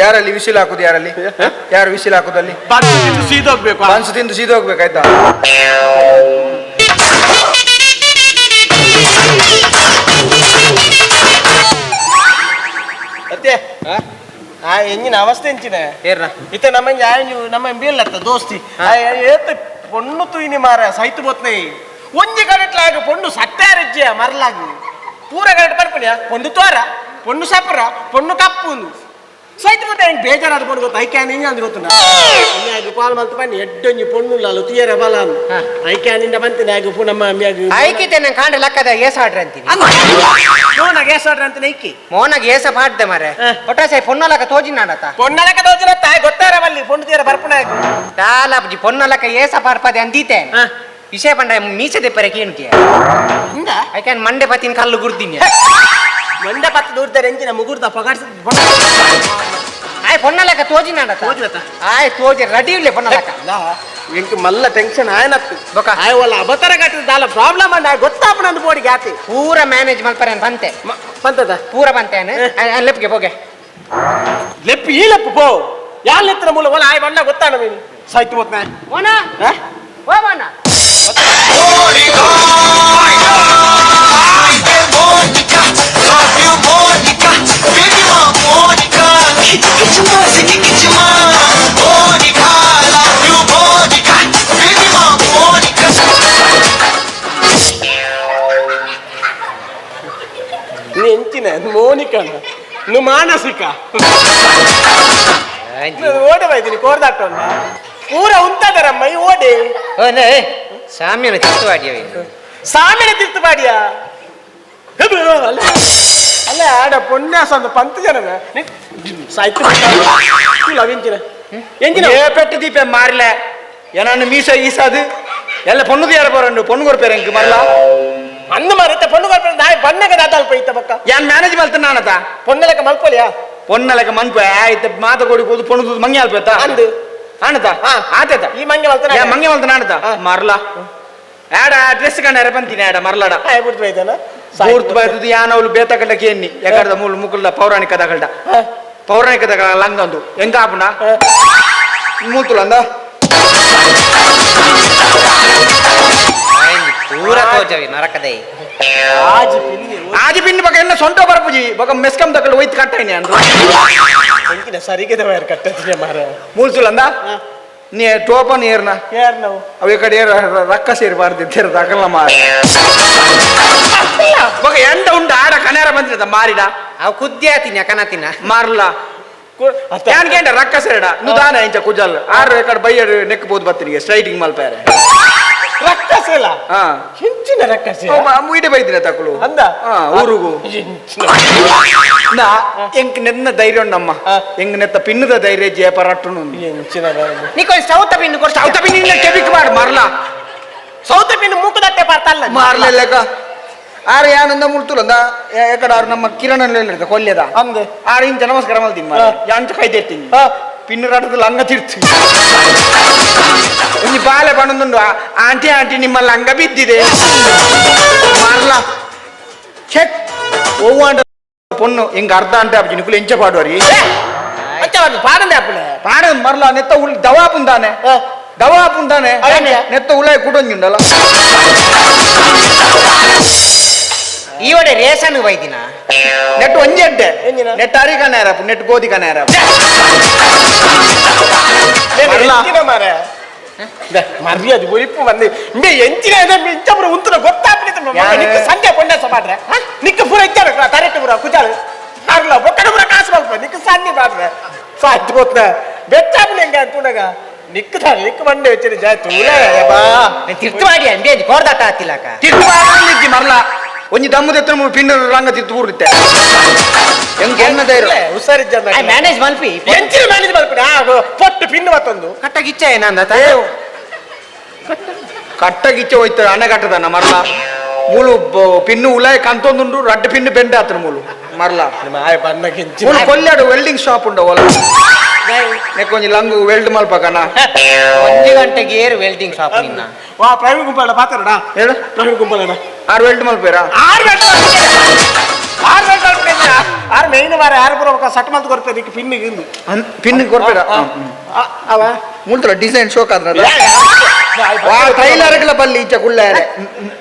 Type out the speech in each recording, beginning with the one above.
ಯಾರಲ್ಲಿ ವಿಸಿಲ್ ಹಾಕುದು? ಯಾರಲ್ಲಿ ಯಾರು ವಿಸಿಲ್ ಹಾಕುದಲ್ಲಿ? ಬನ್ಸು ತಿಂದು ಸೀದೋಗ್ಬೇಕು. ಬನ್ಸು ತಿಂದು ಸೀದೋಗ್ಬೇಕಾಯ್ತಾ? ಅತ್ತೆ, ಆ ಎಂಜಿನ ಅವಸ್ಥೆ ಎಂಚಿನ? ಏರ್ನ? ಇತ್ತ ನಮ್ಮ ನಮ್ಮ ಬೀಲ್ಲತ್ತ ದೋಸ್ತಿ ಏತ್ ಪೊಣ್ಣು ತೂಯಿನಿ ಮಾರ ಸೈತು ಬೋತ್ನೆ. ಒಂಜಿ ಕಡೆಟ್ಲಾಗ ಪೊಣ್ಣು ಸಟ್ಟಾರಜ್ಜಿಯ ಮರಲಾಗಿ ಪೂರ ಕಡೆಟ್ ಬರ್ಪಣಿಯ ಪೊಂಡು ತೋರ, ಪೊಣ್ಣು ಸಪರ, ಪೊಣ್ಣು ಕಪ್ಪು ಸೈತು ಬೋತ. ಹೆಂಗ್ ಬೇಜಾರಾದ ಪೊಣ್ಣು ಗೊತ್ತು ಐಕ್ಯಾನ್ ಹಿಂಗ ಅಂದ್ರೆ ಗೊತ್ತು. ಕಾಲ್ ಮಲ್ತು ಬನ್ನಿ ಎಡ್ಡೊಂಜಿ ಪೊಣ್ಣು ಲಾಲು ತುಯರ ಬಲ ಐಕ್ಯಾನಿಂದ ಬಂತೀನಿ ಆಗ ಪು ನಮ್ಮ ಮ್ಯಾಗ. ಐಕಿತೆ ನಂಗೆ ಕಾಂಡ್ರೆ ಲಕ್ಕದ ಏಸ ಆಡ್ರೆ ಅಂತೀನಿ. ಮೋನಾಗ ಏಸಾಡ್ರ ಅಂತ ಐಕಿ. ಮೋನಾಗ ಏಸ ಪಾಡ್ದೆ ಮಾರೆ. ಒಟ್ಟಾಸೆ ಪೊನ್ನಲಕ ತೋಜಿನಾಡತ. ಪೊಣ್ಣಲಕ ತೋಜಿನ ತಾಯಿ ಗೊತ್ತಾರ ಬಲ್ಲಿ ಪೊಣ್ಣು ತೀರ ಬರ್ಪಣ. ದಾಲಾಬ್ಜಿ, ಪೊನ್ನಲಕ ಏಸ ಪಾಡ್ಪದೆ ಅಂದೀತೆ. ವಿಷಯ ಪಂಡ ಮೀಸೆ ದೆಪ್ಪರೆ ಕೇಣ್ತಿಯ. ಹಿಂಗ. ಐಕ್ಯಾನ್ ಮಂಡೆ ಪತಿನ ಕಲ್ಲು ಗುರ್ದಿನಿ. ಮಂಡೆ ಪತ್ತ ದೂರ್ತಾರೆ ಎಂಚಿನ ಮುಗುರ್ದ ಪಗಾಡ್ಸ. ಆಯ್ ಪೊನ್ನಲಕ ತೋಜಿನಾಡತ. ತೋಜಿನತ? ಆಯ್ ತೋಜಿ ರೆಡಿ ಇಲ್ಲೇ ಪೊನ್ನಲಕ. ಎಂಕ್ ಮಲ್ಲ ಟೆನ್ಷನ್ ಆಯನತ್ತು. ಬೊಕ? ಆಯ್ ಒಲ್ಲ ಅಬತರ ಕಟ್ಟಿದ ದಾಲ ಪ್ರಾಬ್ಲಮ್ ಅಂಡ ಗೊತ್ತಾಪನ ಅಂದ್ ಬೋಡಿ ಗಾತಿ. ಪೂರ ಮ್ಯಾನೇಜ್ ಮಲ್ಪರೆ ಬಂತೆ. ಬಂತದ? ಪೂರ ಬಂತೆ. ಲೆಪ್ಗೆ ಪೋಗೆ. ಲೆಪ್ಪು ಈ ಲೆಪ್ಪು ಪೋ ಯಾಲ್ ಎತ್ತರ ಮೂಲ ಒಲ ಆಯ್ ಬಣ್ಣ ಗೊತ್ತಾನ ಮೀನು ಸಾಯ್ತು ಹೋತ್ನ. ಮೋನ, ಓ ಮೋನ. ನೀ ಎಂಚಿನ ಮೋನಿಕನ ನು ಮಾನಸಿಕ ಓಡೆ ಬೈತೀನಿ ಕೋರ್ದಾಟೊಂಡ ಪೂರ ಉಂತದರಮ್ಮ ಈ ಓಡೆ. ಸಾಮ್ಯನ ತಿತ್ತು ಆಡಿಯವ. ಸಾಮಿನ ತಿರ್ತು ಪಾಡಿಯಾ ಅಲ್ಲ ಅಲ್ಲ ಆಡ ಪೊನ್ಯಾಸ ಒಂದು ಪಂತ ಜನನ ಸಾಯ್ತು ಅವಿಂಚಿನ ಎಂಚಿನ. ಏ ಪೆಟ್ಟು ದೀಪೆ ಮಾರಿಲ್ಲ ಏನನ್ನು ಮೀಸ ಈಸಾದು ಎಲ್ಲ பொண்ணுக்கு யார போறேன்? பொண்ணு ஒரு பேர் எனக்கு மரலா. ಅಂದು ಮಾರಿತ್ತ ಪೊಣ್ಣು ಕೊಡ್ಪೆ ನಾಯಿ ಬಣ್ಣಗ ದಾದಾಲ್ಪ ಇತ್ತ ಬಕ್ಕ. ಯಾನ್ ಮ್ಯಾನೇಜ್ ಮಲ್ತನಾನತ. ಪೊಣ್ಣಲಕ ಮಲ್ಪೊಲಿಯಾ? பொண்ணலக்க மண் ಆಯ್ತ ಮಾತ ಕೊಡಿ ಕೂದು ಪೊಣ್ಣು ಮಂಗಿ ಅಲ್ಪೇತ. ಅಂದು. ಆನತ. ಆತೇತ. ಈ ಮಂಗೆ ಮಲ್ತನ. ಯಾ ಮಂಗೆ ಮಲ್ತನಾನತ ಮರ್ಲಾ. ಆಡ ಡ್ರೆಸ್ ಕಂಡ ಬಂತೀನಿ ಆಡ ಮರ್ಲಾಡ. ಹಾಯ್ ಬಿಡ್ತು ಬೈತಾನ. ಪೂರ್ತಿ ಬೈತದ ಯಾನವ್ಲು ಬೇತಕಂಡ ಕೇನ್ನಿ ಎಕಡದ ಮೂಲು ಮುಕುಲ್ದ ಪೌರಾಣಿಕ ದಗಲ್ಡ ಪೌರಾಣಿಕ ದಗಳ ಲಂಗಂದು ಎಂಗ ಆಪುಂಡ ಮೂತುಲಂದ. ಪೂರ ತೋಜವಿ ನರಕದೈ. ಆಜಿ ಪಿನ್ನಿ. ಆಜಿ ಪಿನ್ನಿ ಬಕ ಎನ್ನ ಸೊಂಟ ಬರಪುಜಿ ಬಕ ಮೆಸ್ಕಂ ದಕಲ್ಡ ಒಯ್ತು ಕಟ್ಟಾಯಿನಿ ಅಂದ್ರು. ಎಂಕಿನ ಸರಿಗೆ ವೈರ್ ಕಟ್ಟದಿಲ್ಲ ಮಾರ. ಮೂಲ್ಸುಲಂದ ನೀ ಟೋಪನ್ ಏರ್ನ. ಯಾರು ನಾವು? ಅವ ಈ ಕಡೆ ರಕ್ಕ ಸೇರಿಬಾರ್ದು ದಕಲ್ಲ ಮಾರ ಬಕ ಎಂಡ ಉಂಡು ಆಡ ಕನೇರ ಬಂದಿದ್ದ ಮಾರಿದ. ಅವು ಕುದ್ದಿ ಆತಿನ ಕನತಿನ. ಮಾರ್ಲ ಯಾನ್ ಕೇಂಡ ರಕ್ಕ ಸೇರಡ ನುದಾನ ಇಂಚ ಕುಜಲ್ ಆರು ಎಕಡೆ ಬೈಯಡ್ ನೆಕ್ ಬೋದು ಬತ್ತಿನಿಗೆ ಸ್ಟ್ರೈಟಿಂಗ್ ಮಲ್ಪಾರೆ. ರಕ್ಕಸೆಲ್ಲ? ಹಾ. ಹೆಂಚಿನ ರಕ್ಕಸೆ? ಇಡೆ ಬೈದಿನ ತಕಲು. ಅಂದ? ಹಾ, ಊರುಗು. ಹೆಂಚಿನ. ನಾ ಎಂಕ್ ನೆನ್ನ ಧೈರ್ಯ ನಮ್ಮ ಎಂಗ್ ನೆತ್ತ ಪಿನ್ನದ ಧೈರ್ಯ ಜಯ ಪರಾಟುನು. ಹೆಂಚಿನ. ನೀಕೊಂದು ಸೌತ ಪಿನ್ನು ಕೊಡ್ತಾ. ಸೌತ ಪಿನ್ನ ಕೆಬಿಕ್ ಮಾಡು ಮರ್ಲ. South pin ಮೂಕುದಟ್ಟೆ ಪಾರ್ತಲ್ಲ. ಮಾರ್ಲೆಲ್ಲಕ ಆರು ಯಾನಂದ ಮುಳ್ತುಲಂದ ಎಕಡ ಆರು ನಮ್ಮ ಕಿರಣ ಕೊಲ್ಯದ. ಅಂದು. ಆರು ಇಂಚ ನಮಸ್ಕಾರ ಮಲ್ತೀನಿ ಮಾರ ಯಾಂಚ ಕೈ ತೆರ್ತೀನಿ ಪಿನ್ನು ರಾಟದ ಲಂಗ ತಿರ್ತು ಒಂಜಿ ಬಾಲೆ ಬಣ್ಣದುಂಡು ಆಂಟಿ ಆಂಟಿ ನಿಮ್ಮ ಲಂಗ ಬಿದ್ದಿದೆ ಮಾರ್ಲ ಚೆಕ್ ಒವ್ವಾಂಡ ಪೊಣ್ಣು ಹಿಂಗ ಅರ್ಧ ಅಂಟೆ ಅಪ್ಜಿ ನಿಕುಲು ಎಂಚ ಪಾಡುವರಿ. ಪಾಡಂದೆ ಅಪ್ಪಲೆ. ಪಾಡ ಮರ್ಲ ನೆತ್ತ ಉಳ್ ದವಾ ಪುಂದಾನೆ ದವಾ ಪುಂದಾನೆ. ನೆತ್ತ ಉಲಾಯ್ ಕುಡೊಂಜುಂಡಲ್ಲ. ಈವಡೆ ರೇಷನ್ ಬೈದಿನ. ನೆಟ್ ಒಂಜಿ ಅಡ್ಡೆ. ಎಂಜಿನ? ನೆಟ್ ಅರಿ ಕಣ್ಣಾರಪ್ಪ ನೆಟ್ ಗೋಧಿ ಕಣ್ಣಾರಪ್ಪ ಮರ್ಲ. ಎಂಚಿನ ಮಾರ ಮರ್ಯಾದೆ ಒಯ್ಪು ಬಂದು ಇಂಬೆ ಎಂಚಿನ ಇಂಚಪುರ ಉಂತುನ ಗೊತ್ತಾಪನಿತ. ಯಾರು? ನಿಕ್ಕ ಸಂಜೆ ಪೊಣ್ಣಸ ಪಾಡ್ರೆ ನಿಕ್ಕ ಪೂರ ಇಚ್ಚಾರ ತರೆಟ್ಟು ಪೂರ ಕುಜಾಳು ಅರ್ಲ ಬೊಕ್ಕಡ ಪೂರ ಕಾಸು ಮಲ್ಪ ನಿಕ್ಕ ಸಂಜೆ ಪಾಡ್ರೆ ಸಾಯ್ತು ಗೊತ್ತ ಬೆಚ್ಚಾಪುನ ಹೆಂಗ ಅಂತುನಗ ನಿಕ್ಕ ತಾರೆ ನಿಕ್ಕ ಮಂಡೆ വെച്ചിട്ട് ಜಾಯ್ ತೂಲ ಬಾ. ತಿರ್ತು ಮಾಡಿ ಅಂಬೆ ಕೋರ್ದಾಟ ಆತಿಲ್ಲಕ. ತಿರ್ತು ಬಾರಲಿಜ್ಜಿ ಮರ್ಲ ಒಂಜಿ ದಮ್ಮು ದೆತ್ತನ ಮೂರು ಪಿನ್ನು ರಂಗ ತಿರ್ತು ಊರುತ್ತೆ ಎಂಕ್ ಎನ್ನ ಧೈರ್ಯ. ಹುಷಾರಿಜ್ಜ. ಮ್ಯಾನೇಜ್ ಮಲ್ಪಿ. ಎಂಚಿನ ಮ್ಯಾನೇಜ್ ಮಲ್ಪಿನ ಪೊಟ್ಟು ಪಿನ್ನು ಮತ್ತೊಂದು. ಕಟ್ಟಗಿಚ್ಚ ಏನಂದ? ಕಟ್ಟಗಿಚ್ಚ ಹೋಯ್ತು ಅಣ್ಣ ಕಟ್ಟದನ್ನ ಮರ್ಲ ಮೂಲು ಪಿನ್ನು ಉಲಾಯ್ ಕಂತೊಂದುಂಡು ರಡ್ಡು ಪಿನ್ನು ಬೆಂಡೆ ಆತನ ಮೂಲು ಮರ್ಲ. ನಿಮ್ಮ ಆಯ್ ಬಣ್ಣಕ್ಕೆ ಎಂಚಿನ. ಮೂಲು ಕೊಲ್ಯಾಡು ವೆಲ್ಡಿಂಗ್ ಶಾಪ್ ಉಂಡ ಒಲ ನೆಕ್ಕೊಂಜಿ ಲಂಗು ವೆಲ್ಡ್ ಮಲ್ಪಕನ. ಒಂಜಿ ಗಂಟೆಗೆ ಏರು ವೆಲ್ಡಿಂಗ್ ಶಾಪ್ ನಿನ್ನ. ವಾ ಪ್ರವೀಣ್ ಗುಂಪಲ ಪಾತ್ರಡ. ಹೇಳು. ಪ್ರವೀಣ್ ಗುಂಪಲಡ. ಆರು ವೆಲ್ಡ್ ಮಲ್ಪೇರಾ? ಆರು ಗಂಟೆ ಆರು ಗಂಟೆ. ಆರು ಮೇಯ್ನ ಮಾರ ಯಾರು ಬರೋ ಸಟ್ ಮಂತ್ ಕೊಡ್ತಾರೆ ಈಗ ಪಿನ್ ಇಂದು ಪಿನ್ ಕೊರ್ಪೇಡ ಅವ ಮುಲ್ತಲ ಡಿಸೈನ್ ಶೋಕ್ ಆದ್ರ ವಾ ಟೈಲರ್ಗಳ ಬಲ್ಲಿ ಈಚೆ ಕುಳ್ಳಾರೆ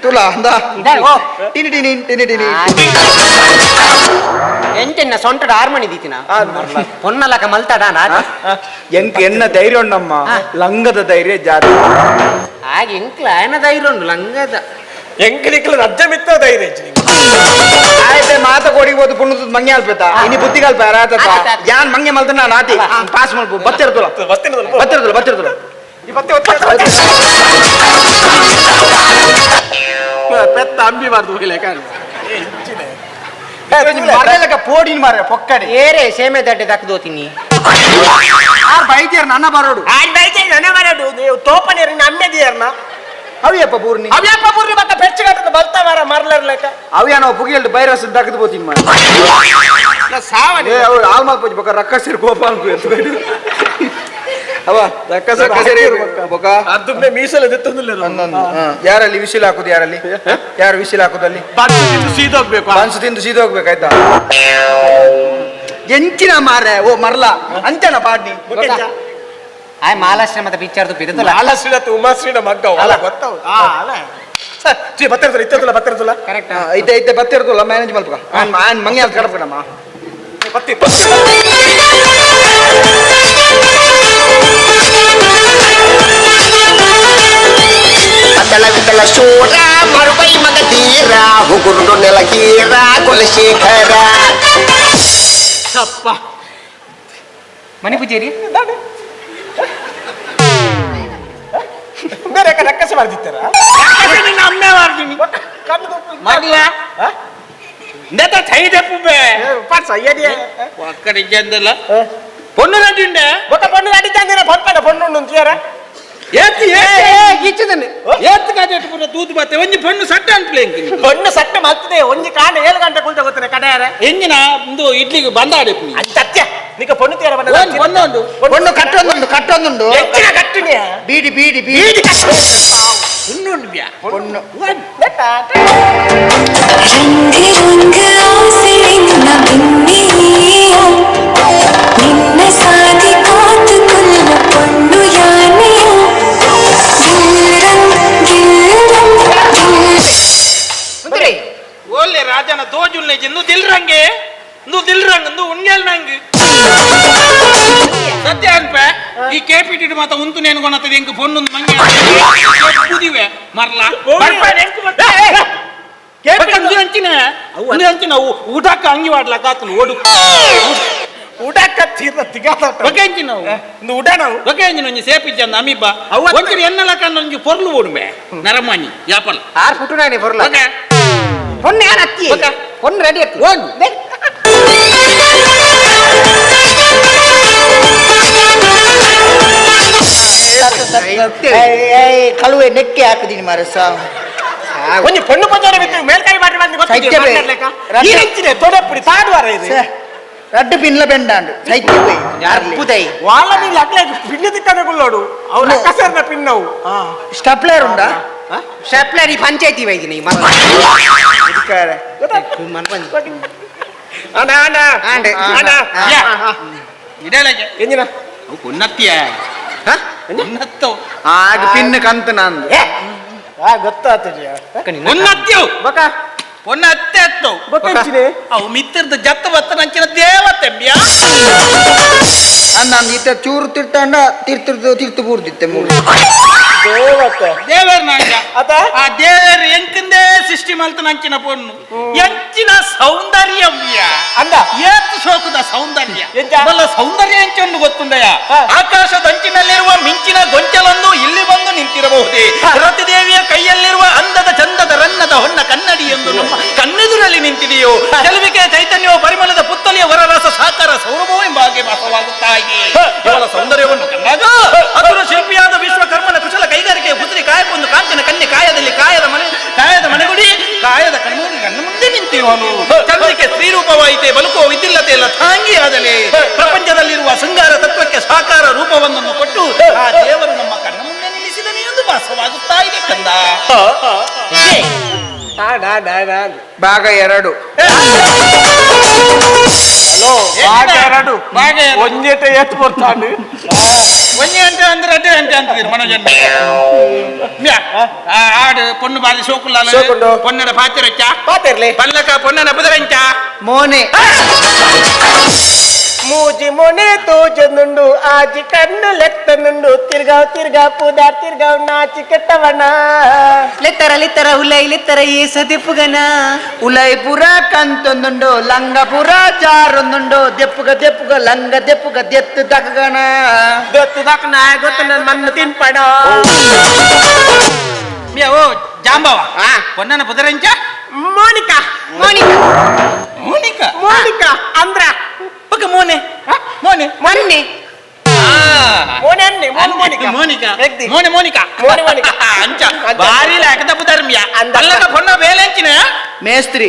ತುಲಾ ಅಂದ ಟಿನಿ ಟಿನಿ ಟಿನಿ ಟಿನಿ. ಎಂಟೆನ್ನ ಸೊಂಟದ ಆರ್ಮಣಿ ದೀತಿನ ಪೊನ್ನಲಕ ಮಲ್ತಾಡ ಎಂಕ್ ಎನ್ನ ಧೈರ್ಯ ಉಂಡಮ್ಮ, ಲಂಗದ ಧೈರ್ಯ ಜಾತಿ. ಹಾಗೆ ಎಂಕ್ಲ ಆಯನ ಧೈರ್ಯ ಉಂಡು ಲಂಗದ. ಎಂಕಲಿಕ್ಲ ರಜ್ಜ ಮಿತ್ತ ಧೈರ್ಯ ಇಜ್ಜಿ ನಿಂಗೆ. ಆಯ್ತೆ ಮಾತ ಕೊಡಿಬೋದು ಪುಣ್ಣದ ಮಂಗೆ ಅಲ್ಪೇತ ಇನಿ ಬುದ್ಧಿ ಕಲ್ಪ ರಾತ ಯಾನ್ ಮಂಗೆ ಮಲ್ತ ನಾನು ಆತಿ ಪಾಸ್ ಮಲ್ಪ ಬತ್ತಿರ್ತುಲ. ಬತ್ತಿನದಲ್ಲ. ಬತ್ತಿರ್ತುಲ ಬತ್ತಿರ್ತುಲ. ಈ ಬತ್ತಿ ಬತ್ತಿ ಪೆತ್ತ ಅಂಬಿ ಮಾರ್ದು ಹೋಗಿಲ್ಲ ಕಾರಣ. ಮರಲಕ ಪೋಡಿನ ಮಾರ ಪೊಕ್ಕಡೆ. ಏರೇ ಸೇಮೆ ದಡ್ಡೆ ದಕ್ದೋತೀನಿ. ಆರ್ ಬೈತಿಯರ್ ನನ್ನ ಬರೋಡು. ತೋಪನೇರಿ ನಮ್ಮೆದಿಯರ್ನ. ಅವಿಯಪ್ಪ ಪೂರ್ಣಿ. ಅವ್ಯಪ್ಪ ಪೂರ್ಣಿ ಮತ್ತ ಪೆಚ್ಚು ಬಲ್ತ ಮಾರ ಮರ್ಲರ್ಲೆಕ್ಕ. ಅವಿಯ ನಾವು ಪುಗಿಲ್ಡು ಬೈರಸ್ ದಕ್ಕದು ಪೋತೀನಿ ಮಾರ. ಸಾವನಿ. ಏ ಅವ್ರು ಆಲ್ಮಾಲ್ ಪೋಜಿ ಬೊಕ್ಕ ರಕ್ಕಸಿರ್ ಗೋಪಾಲ್ ಅವ ರಕ್ಕಸರಿ ಬೊಕ್ಕ. ಅದು ಮೀಸಲು ಎತ್ತೊಂದಿಲ್ಲ. ಯಾರಲ್ಲಿ ವಿಸಿಲ್ ಹಾಕುದು? ಯಾರಲ್ಲಿ ಯಾರು ವಿಸಿಲ್ ಹಾಕುದು ಅಲ್ಲಿ? ಸೀದೋಗ್ಬೇಕು. ಬನ್ಸು ತಿಂದು ಸೀದೋಗ್ಬೇಕಾಯ್ತಾ? ಎಂಚಿನ ಮಾರ್ರೆ ಓ ಮರ್ಲ ಅಂಚನ ಪಾಡ್ನಿ. ಆಯ್ ಮಾಲಾಶ್ರಮದ ಪಿಕ್ಚರ್ ತುಪ್ಪಿದಲ್ಲ. ಮಾಲಾಶ್ರೀನ ಉಮಾಶ್ರೀನ ಮಗ್ಗ ಅಲ್ಲ ಗೊತ್ತಾವ್ ಅಲ್ಲ ಸರ್ ಚಿ ಬತ್ತಿರ್ತಲ್ಲ ಇತ್ತಲ್ಲ ಬತ್ತಿರ್ತಲ್ಲ. ಕರೆಕ್ಟ್. ಐತೆ ಐತೆ ಬತ್ತಿರ್ತಲ್ಲ ಮ್ಯಾನೇಜ್ ಮಲ್ಪ ಆನ್ ಮಂಗೆ ಅಲ್ಲಿ ಕಡಪಡಮ್ಮ. ಬತ್ತಿ. అతల వితల శూర మరుపై మగ తీర హుగురుడు నెలకీర కులశేఖర. ಸಪ್ಪ. ಮಣಿ ಪೂಜಾರಿ. ಬೇರೆ ರಕ್ಕಸೆ ಮಾಡ್ತಿತ್ತಾರ? ಅಮ್ಮೆ ಮಾಡ್ತೀನಿ. ಮರ್ಲ ಇಂದತ ಚೈದೆಪ್ಪು. ಪಾಡ್ಸ ಅಯ್ಯಡಿಯ. ಒಕ್ಕಡೆ ಇಜ್ಜಂದಲ್ಲ ಪೊಣ್ಣು ನಟಿಂಡೆ. ಬೊಕ್ಕ ಪೊಣ್ಣು ನಟಿದ್ದಂದಿನ ಪೊಪ್ಪನ ಪೊಣ್ಣು ಉಂಡು ಅಂತೀಯಾರ? ಏತ್ ಈಚದನ್ನು ಏತ್ ಕಾಜೆಟ್ ಪೂರ ತೂತು ಬತ್ತೆ ಒಂಜಿ ಪೊಣ್ಣು ಸಟ್ಟ ಅನ್ಪ್ಲೆ. ಪೊಣ್ಣು ಸಟ್ಟ ಮಲ್ತದೆ ಒಂಜಿ ಕಾಂಡ 7 ಗಂಟೆ ಕುಲ್ತ ಗೊತ್ತನೆ ಕಡೆಯಾರ. ಎಂಜಿನ ಇಂದು ಇಡ್ಲಿಗೆ ಬಂದ ಆಡೆಪ್ಪು. ಅದು ಸತ್ಯ ನಿಕ ಪೊಣ್ಣು ತೀರ ಬಂದ. ಪೊಣ್ಣು ಉಂಡು. ಪೊಣ್ಣು ಕಟ್ಟೊಂದುಂಡು ಕಟ್ಟೊಂದುಂಡು. ಹೆಚ್ಚಿನ ಕಟ್ಟಿನಿಯ. ಬೀಡಿ ಬೀಡಿ ಬೀಡಿ. ಪೊಣ್ಣು ಉಂಡು ಬ್ಯಾ. ಪೊಣ್ಣು. ರಂಗ್ ರಂಗ್ ಆಸೆಯಿಂದ ಬಿನ್ನಿಯ ನಿನ್ನ ಸಾಧಿ ಕಾತುಕೊಲ್ಲ ಪೊಣ್ಣು ಯಾನೆಯ ದಿಲ್ ರಂಗ್ ದಿಲ್ ರಂಗ್ ದಿಲ್. ಸುಂದರಿ. ಓಲ್ಲೆ ರಾಜನ ತೋಜುಲ್ನೆ ಇಂದು ದಿಲ್ರಂಗೆ ಇಂದು ದಿಲ್ರಂಗ್ ಇಂದು ಉಣ್ಯಲ್ ನಂಗ್ ಸತ್ಯ ಅನ್ಪೆ ಈ ಕೆಪಿಟಿ ಮಾತ ಉಂತು ನೇನು ಕೊನತದೆ ಎಂಕ್ ಪೊಣ್ಣು ಮಂಗೆ ಬುದಿವೆ ಮರ್ಲ ಇಂದು ಅಂಚಿನ ಇಂದು ಅಂಚಿನ ಊಟಕ್ಕೆ ಅಂಗಿ ವಾಡ್ಲಕ್ಕ ಆತನು ಓಡು. ಉಡಕ್ಕ ತೀರ ತಿಗಾತ. ಬೊಕೆ ಅಂಚಿನ ಇಂದು ಉಡ ನಾವು. ಬೊಕೆ ಅಂಚಿನ ಒಂಜಿ ಸೇಪಿಜ್ಜಂದ ಅಮೀಬ ಒಂಜಿ ಎನ್ನಲ ಕಂಡ ಒಂಜಿ ಪೊರ್ಲು ಓಡುಮೆ ನರಮಾನಿ ಯಾಪಲ. ಆರ್ ಫುಟು ನಾನೇ ಬರಲ್ಲ. ಬೊಕೆ ಪೊಣ್ಣು ಯಾರು ಅತ್ತಿ? ಬೊಕ. ಪೊಣ್ಣು ರೆಡಿ ಅತ್ತಿ. ಓನ್. ಕಳುವೆ ನೆಕ್ಕೆ ಹಾಕುದೀನಿ ಮಾರ ಸಾ. ಒಂಜಿ ಪೊಣ್ಣು ಪಂಜಾರ ಬಿತ್ತು ಮೇಲ್ಕೈ ಮಾಡಿ ಬಂದು ಸೈತ್ಯ ಬೇ. ಗೊತ್ತಿದೆ ಹೆಚ್ಚಿನ ತೊಡೆಪುಡಿ ತಾಡುವಾರ ಇದು. ರಡ್ಡು ಪಿನ್ಲ ಬೆಂಡಾಂಡು ಸೈತ್ಯ ಬೇ. ಅರ್ಬುದೈ. వాళ్ళ ನೀ ಅಕ್ಲೆ ಪಿನ್ನು ತಿಕ್ಕದೆ ಕುಲ್ಲೋಡು ಅವ್ರ ಅಕ್ಕಸರ್ನ ಪಿನ್ನವು. ಸ್ಟಪ್ಲರ್ ಉಂಡಾ? ಶೆಪ್ಲರಿ ಪಂಚಾಯತಿ ವೈದಿನಿ ಮರ್ಲ. ಇದಕ್ಕಾರೆ. ಅಣ್ಣ ಅಣ್ಣ. ಆಂಡೆ. ಅಣ್ಣ. ಯಾ. ಇಡಲಗೆ ಎಂಜಿನ ಅವು ಪೊನ್ನತ್ತಿಯ ಪೊನ್ನತ್ತೋ. ಆಗ ಪಿನ್ ಕಂತ ನಂದು. ಆ ಗೊತ್ತಾಗ್ತದೆ. ಪೊನ್ನತ್ಯವು ಬಕ. ಪೊನ್ನ ಅತ್ತೆ ಅತ್ತವು. ಬೊಕ್ಕ ಎಂಚಿನೆ? ಅವು ಮಿತ್ರದ ಜತ್ತ ಬತ್ತ ನಂಚಿನ ದೇವತೆ ಬ್ಯಾ. ನಾನು ಈತ ಚೂರು ತಿರ್ತಾಂಡ ತೀರ್ತಿರ್ದು ತೀರ್ತು ಪೂರ್ದಿತ್ತೆ ಮೂರು. ದೇವತೆ. ದೇವರ್ ನಾಂಗ. ಅತ. ಆ ದೇವರು ಎಂಕಿಂದೇ ಸೃಷ್ಟಿ ಮಲ್ತ ನಂಚಿನ ಪೊಣ್ಣು ಎಂಚಿನ ಸೌಂದರ್ಯ ಬ್ಯಾ. ಅಂದ. ಏತ್ ಶೋಕದ ಸೌಂದರ್ಯ. ಎಂಚ? ಬಲ್ಲ ಸೌಂದರ್ಯ ಎಂಚೊಂದು ಗೊತ್ತುಂಡಯ? ಆಕಾಶದಂಚಿನಲ್ಲಿರುವ ಮಿಂಚಿನ ಗೊಂಚಲೊಂದು ಇಲ್ಲಿ ಬಂದು ನಿಂತಿರಬಹುದೇ? ರತಿದೇವಿಯ ಕೈಯಲ್ಲಿರುವ ಅಂದದ ಚಂದದ ರನ್ನದ ಹೊನ್ನ ಕನ್ನಡಿ ಎಂದು ನಮ್ಮ ಕಣ್ಣೆದುರಲ್ಲಿ ನಿಂತಿದೆಯೋ? ಚೆಲುವಿಕೆ ಚೈತನ್ಯವು ಪರಿಮಳದ ಪುತ್ತಲಿಯ ವರರಸ ಸಾಕಾರ ಸೌರಭವು ಎಂಬ ಹಾಗೆ ಭಾಸವಾಗುತ್ತಾ ಇದೆ. ಇವಳ ಸೌಂದರ್ಯವನ್ನು ಕಂಡಾಗ ಅಸುರ ಶಿಲ್ಪಿಯಾದ ವಿಶ್ವಕರ್ಮನ ಕುಶಲ ಕೈಗಾರಿಕೆಯ ಪುತ್ರಿ ಕಾಯಕ್ಕೊಂದು ಕಾಂಚನ ಕನ್ಯೆ ಕಾಯದಲ್ಲಿ ಕಾಯದ ಮನೆ ಕಾಯದ ಮನೆಗುಡಿ ಕಾಯದ ಕಣ್ಮುಂದೆ ಕಣ್ಣ ಮುಂದೆ ನಿಂತಿರುವನು. ಚಂದ್ರಿಕೆ ಸ್ತ್ರೀರೂಪವಾಯಿತೆ ಬಲುಕೋ ವಿದ್ಯಿಲ್ಲತೆ ಲತಾಂಗಿಯಾದಲೆ. ಪ್ರಪಂಚದಲ್ಲಿರುವ ಶೃಂಗಾರ ತತ್ವಕ್ಕೆ ಸಾಕಾರ ರೂಪವೊಂದನ್ನು ಕೊಟ್ಟು ಆ ದೇವರು ನಮ್ಮ ಕಣ್ಣ ಮುಂದೆ ನಿಲ್ಲಿಸಿದನೆ ಎಂದು ಭಾಸವಾಗುತ್ತಾ ಇದೆ ಕಂದ. ಭಾಗ 2. Hello ಬಾಗೆ ಎರಡು. ಒಂಜೆಟ ಏತ್ ಬರ್ತಾಂಡು ಒಂಜಿ ಗಂಟೆ ಅಂದ್ರೆ ಅಡ್ಡ ಗಂಟೆ ಅಂತಿದ್ದೀರಿ ಮನೋಜನ್ ಮ್ಯಾ, ಆ ಆಡು ಪೊಣ್ಣು ಬಾರಿ ಸೋಕುಲ್ಲ ಸೋಕುಂಡು. ಪೊನ್ನಡ ಪಾತಿರಚ್ಚ ಪಾತೆರ್ಲೆ ಪಲ್ಲಕ ಪೊನ್ನನ ಬುದರಂಚ ಮೋನೆ ಮೂಜಿ ಮೊನೆ ತೋಜನುಂಡು ಆಜಿ ಕಣ್ಣು ಲೆತ್ತನುಂಡು ತಿರ್ಗಾವ್ ತಿರ್ಗಾವ್ ಪೂದಾರ್ ತಿರ್ಗಾವ್ ನಾಚಿ ಕೆಟ್ಟವಣ ಲೆತ್ತರ ಲೆತ್ತರ ಉಲೈ ಲೆತ್ತರ ಏಸ ದೆಪ್ಪುಗನ ಉಲೈಪುರ ಕಂತೊಂದುಂಡು ಲಂಗಪುರ ಜಾರೊಂದುಂಡು ದೆಪ್ಪುಗ ದೆಪ್ಪುಗ ಲಂಗ ದೆಪ್ಪುಗ ದೆತ್ತು ದಕ್ಕಗಣ ಗೊತ್ತು ದಕ್ಕನ ಗೊತ್ತು ನನ್ನ ಮಣ್ಣು ತಿನ್ಪಣ ಮ್ಯಾ, ಓ Jambava ಪೊನ್ನನ ಬುದರಂಚ Monica Monica Monica Monica ಅಂದ್ರ ಪಕ್ಕ ಮೋನೆ ಮೋನೆ ಮೊನ್ನೆ ಮೋನೆ ಅನ್ನಿ ಮೋನೆ ಮೋನಿಕಾ ಮೋನಿಕಾ ಎಗ್ದಿ. ಮೋನೆ ಮೋನಿಕಾ ಮೋನೆ ಮೋನಿಕಾ. ಅಂಚ ಅಂಚ. ಬಾರಿ ಲಾಕದ ಬುದರ್ಮಿಯ ಅಂದ. ಪಲ್ಲಕ ಪೊನ್ನ ಬೇಲೆಂಚಿನ ಮೇಸ್ತ್ರಿ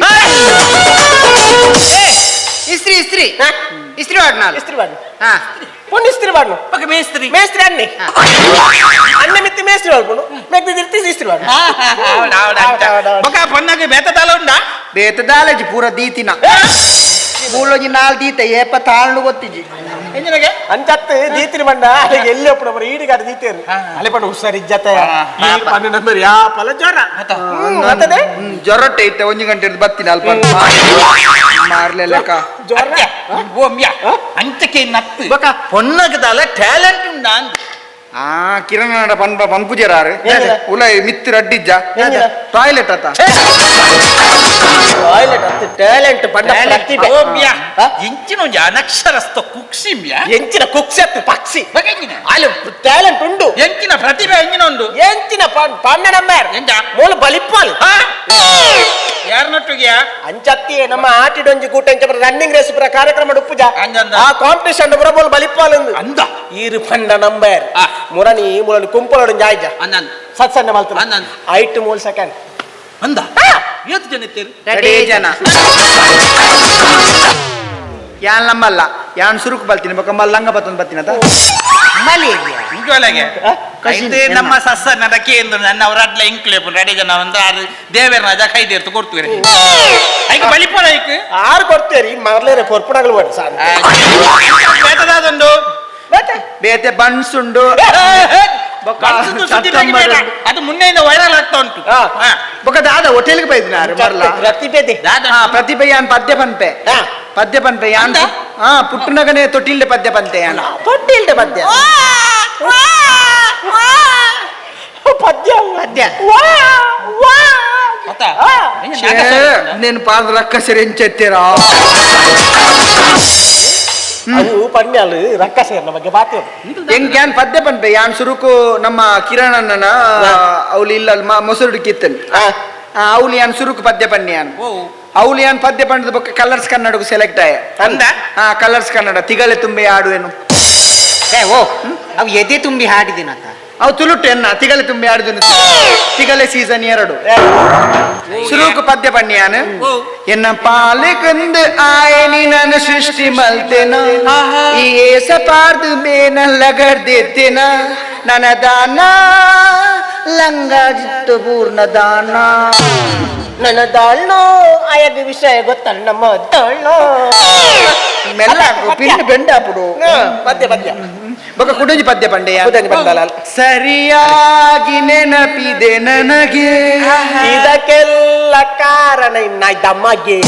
ಇಸ್ತ್ರಿ ಇಸ್ತ್ರಿ ಇಸ್ತ್ರಿ ವಾಡ್ನಾಲ್ ಇಸ್ತ್ರಿ ಬಾಡ್ನು ಹಾ ಪೊಣ್ಣು ಇಸ್ತ್ರಿ ಬಾಡ್ನು ಪಕ್ಕ ಮೇಸ್ತ್ರಿ ಮೇಸ್ತ್ರಿ ಅನ್ನಿ ಅನ್ನ ಮಿತ್ತಿ ಮೇಸ್ತ್ರಿ ಬಾಡ್ಕೊಂಡು ಮೆಗ್ದಿ ತಿರ್ತಿ ಇಸ್ತ್ರಿ ಬಾಡ್ನು ಬೊಕ ಪೊನ್ನಗೆ ಬೇತದಾಲ ಉಂಡಾ ಬೇತದಾಲಜಿ ಪೂರ ದೀತಿನ ಮೂಲೊಂಜಿ ನಾಲ್ ದೀತ ಏಪ ತಾಳ್ನು ಗೊತ್ತಿಜಿ ಎಂಜಿನಗೆ ಅಂಚತ್ತು ದೀತಿನ ಬಂಡ ಅಲ್ಲಿಗೆ ಎಲ್ಲಿ ಒಪ್ಪು ಬರ ಈಡಿಗಾಟ ದೀತೇರು ಅಲ್ಲೇ ಪಂಡ ಹುಷಾರ್ ಇಜ್ಜತ್ತೆ ಪಂಡ ನಂಬರ್ ಯಾ ಪಲ ಜ್ವರ ಮತ್ತದೆ ಜ್ವರಟ್ಟೆ ಇತ್ತೆ ಒಂಜಿ ಗಂಟೆ ಹಿಡ್ದು ಬತ್ತಿನ ಅಲ್ಪ ಮಾರ್ಲೆಲ್ಲಕ ಜ್ವರ ಓ ಮ್ಯಾ ಅಂಚಕ್ಕೆ ನತ್ತು ಬೊಕ ಪೊನ್ನಗದಾಲ ಟ್ಯಾಲೆಂಟ್ ಉಂಡಾ ಅಂದ್ ಆ ಕಿರಣ ಪನ್ಪ ಪನ್ಪುಜರಾರು ಏನಿಲ್ಲ? ಉಲೈ ಮಿತ್ತು ರಡ್ಡಿಜ್ಜ ಏನಿಲ್ಲ? ಟಾಯ್ಲೆಟ್ ಆತ ಟಾಯ್ಲೆಟ್ ಅತ್ತು ಟ್ಯಾಲೆಂಟ್ ಪಂಡ ಪ್ರತಿಭೆ ಓ ಮ್ಯಾ ಎಂಚಿನ ಒಂಜಿ ಅನಕ್ಷರಸ್ಥ ಕುಕ್ಷಿ ಮ್ಯಾ ಎಂಚಿನ ಕುಕ್ಸಿ ಅತ್ತು ಪಕ್ಷಿ ಬೊಕ ಎಂಚಿನ ಅಲ್ಲಿ ಟ್ಯಾಲೆಂಟ್ ಉಂಡು ಎಂಚಿನ ಪ್ರತಿಭೆ ಎಂಚಿನ ಉಂಡು ಎಂಚಿನ ಪಂಡ ನಂಬರ್ ಎಂಚ? ಮೂಲ ಬಲಿಪ್ಪಾಲು ಯಾರನೊಟ್ಟಿಗೆಯಾ ಅಂಚತ್ತಿ ನಮ್ಮ ಆಟಿಡೊಂಜಿ ಕೂಟ ಎಂಚ ರನ್ನಿಂಗ್ ರೇಸ್ ಪುರ ಕಾರ್ಯಕ್ರಮ ಉಪ್ಪುಜ ಅಂಜಂದ. ಆ ಕಾಂಪಿಟಿಷನ್ ಪುರ ಮೂಲ ಬಲಿಪ್ಪಾಲು ಅಂದ ಈರು ಪಂಡ ನಂಬರ್ ಆ. ಮುರನಿ ಮುರನಿ ಕುಂಪಲೊಡೊಂಜಿ ಆಯ್ಜ ಅಂದನ್ ಸತ್ಸಂಗ ಮಲ್ತನ ಅಂದನ್. ಐಟ್ ಮೂಲ್ ಸೆಕೆಂಡ್ ಅಂದ ಏತ್ ಜನ ಇತ್ತೀರಿ ರೆಡಿ ಜನ ಯಾನ್ ನಮ್ಮಲ್ಲ ಯಾನ್ ಸುರುಕು ಬಲ್ತೀನಿ ಬೊಕ ಮಲ್ಲಂಗ ಬತ್ತೊಂದು ಬತ್ತಿನತ ಮಲೇರಿಯಾ ಇಂಚೊಳಗೆ ಕಸಿನ್ ಐತೆ ನಮ್ಮ ಸಸ್ಸ ನಡಕೆ ಎಂದು ನನ್ನ ಅವರಡ್ಲ ಇಂಕ್ಲೇಪು ರೆಡಿ ಜನ ಒಂದು ಆರು ದೇವೇರ್ನ ಅಜ ಕೈದೇರ್ತು ಕೊಡ್ತೀರಿ ಐಕ್ ಬಲಿಪೋಣ ಐಕ್ ಆರು ಕೊಡ್ತೇರಿ ಮರ್ಲೇರೆ ಕೊರ್ಪುಡಗಳು ಒಟ್ಟು ಸಾಕು ಬೇತದಾದೊಂದು ಮತ್ತೆ ಬೇತೆ ಬನ್ಸ್ ಉಂಡು ಬೊಕ ಬನ್ಸುದು ಸುದ್ದಿ ಬಗ್ಗೆ ಬೇಡ. ಅದು ಮುನ್ನೆಯಿಂದ ವೈರಲ್ ಆಗ್ತಾ ಉಂಟು ಹಾ. ಹಾ. ಬೊಕ ದಾದ ಹೋಟೆಲ್ಗೆ ಬೈದಿನಾರು ಮರ್ಲ ಪ್ರತಿಭೆ ದಾದ ಹಾ ಪ್ರತಿಭೆ ಯಾನ್ ಪದ್ಯ ಪನ್ಪೆ ಹಾ. ಪದ್ಯ ಪನ್ಪೆ ಯಾನ್ ಅಂದ? ಹಾ ಪುಟ್ಟನಗನೆ ತೊಟ್ಟಿಲ್ದೆ ಪದ್ಯ ಪಂತೆ ಯಾನ್ ತೊಟ್ಟಿಲ್ದೆ ಪದ್ಯ ಪದ್ಯ ಪದ್ಯ. ವಾ ವಾ ಗೊತ್ತಾ? ಆ. ಹೆಂಗೆ ಛೇ, ನಾಗಸ್ವರ ಉಂಟಾ? నేను ಪಾದ ರಕ್ಕಸರು ಎಂಚೆತ್ತೀರಾ ಅವು ಪನ್ಯಾಲು ರಕ್ಕಸೇರ್ನ ಬಗ್ಗೆ ಬಾತಿ ಎಂಕ್ ಯಾನ್ ಪದ್ಯ ಪನ್ಪೆ ಯಾನ್ ಸುರುಕು ನಮ್ಮ ಕಿರಣಣ್ಣನ ಅವ್ಲು ಇಲ್ಲ ಮೊಸರುಡು ಕಿತ್ತನ್ ಅವ್ಲು ಯಾನ್ ಸುರುಕು ಪದ್ಯ ಪನ್ನೆ ಯಾನ್ ಓ ಅವ್ಲು ಯಾನ್ ಪದ್ಯ ಪಂಡದ ಬೊಕ್ಕ ಕಲರ್ಸ್ ಕನ್ನಡకు ಸೆಲೆಕ್ಟ್ ಆಯ ಅಂದ ಹಾ ಕಲರ್ಸ್ ಕನ್ನಡ ತಿಗಳೆ ತುಂಬೆ ಆಡುವೆನು ಏ ಓ ಅವು ಎದೆ ತುಂಬಿ ಹಾಡಿದಿನತ ಅವು ತುಳುಟು ಎನ್ನ ತಿಗಲೆ ತುಂಬಿ ಆಡುದನು ತಿಗಲೆ ಸೀಸನ್ 2 ಸುರುಕು ಪದ್ಯ ಪನ್ಯಾನು ಓ. ಎನ್ನ ಪಾಲಿಕಂದು ಆಯನಿ ನಾನು ಸೃಷ್ಟಿ ಮಲ್ತೆನ ಈ ಏಸ ಪಾರ್ದು ಮೇನಲ್ಲ ಗರ್ದೆತ್ತಿನ ನನ್ನ ದಾನ ಲಂಗಾಜಿತ್ತು ಪೂರ್ಣ ದಾನ ನನ್ನ ದಾಳ್ನೋ ಆಯಾಗ ವಿಷಯ ಗೊತ್ತಲ್ಲ ನಮ್ಮ ದಾಳ್ನೋ ಮೆಲ್ಲ ಪಿನ್ ಬೆಂಡ ಅಪ್ಪುಡು ಪದ್ಯ ಪದ್ಯ ಬೊಕ ಕುಡಂಜಿ ಪದ್ಯ ಪಂಡೆಯ ಕುಡಂಜಿ ಪಂಡಲ. ಸರಿಯಾಗಿ ನೆನಪಿದೆ ನನಗೆ ಇದಕ್ಕೆಲ್ಲ ಕಾರಣ ಇನ್ನಾಯ್ದಮ್ಮಗೆ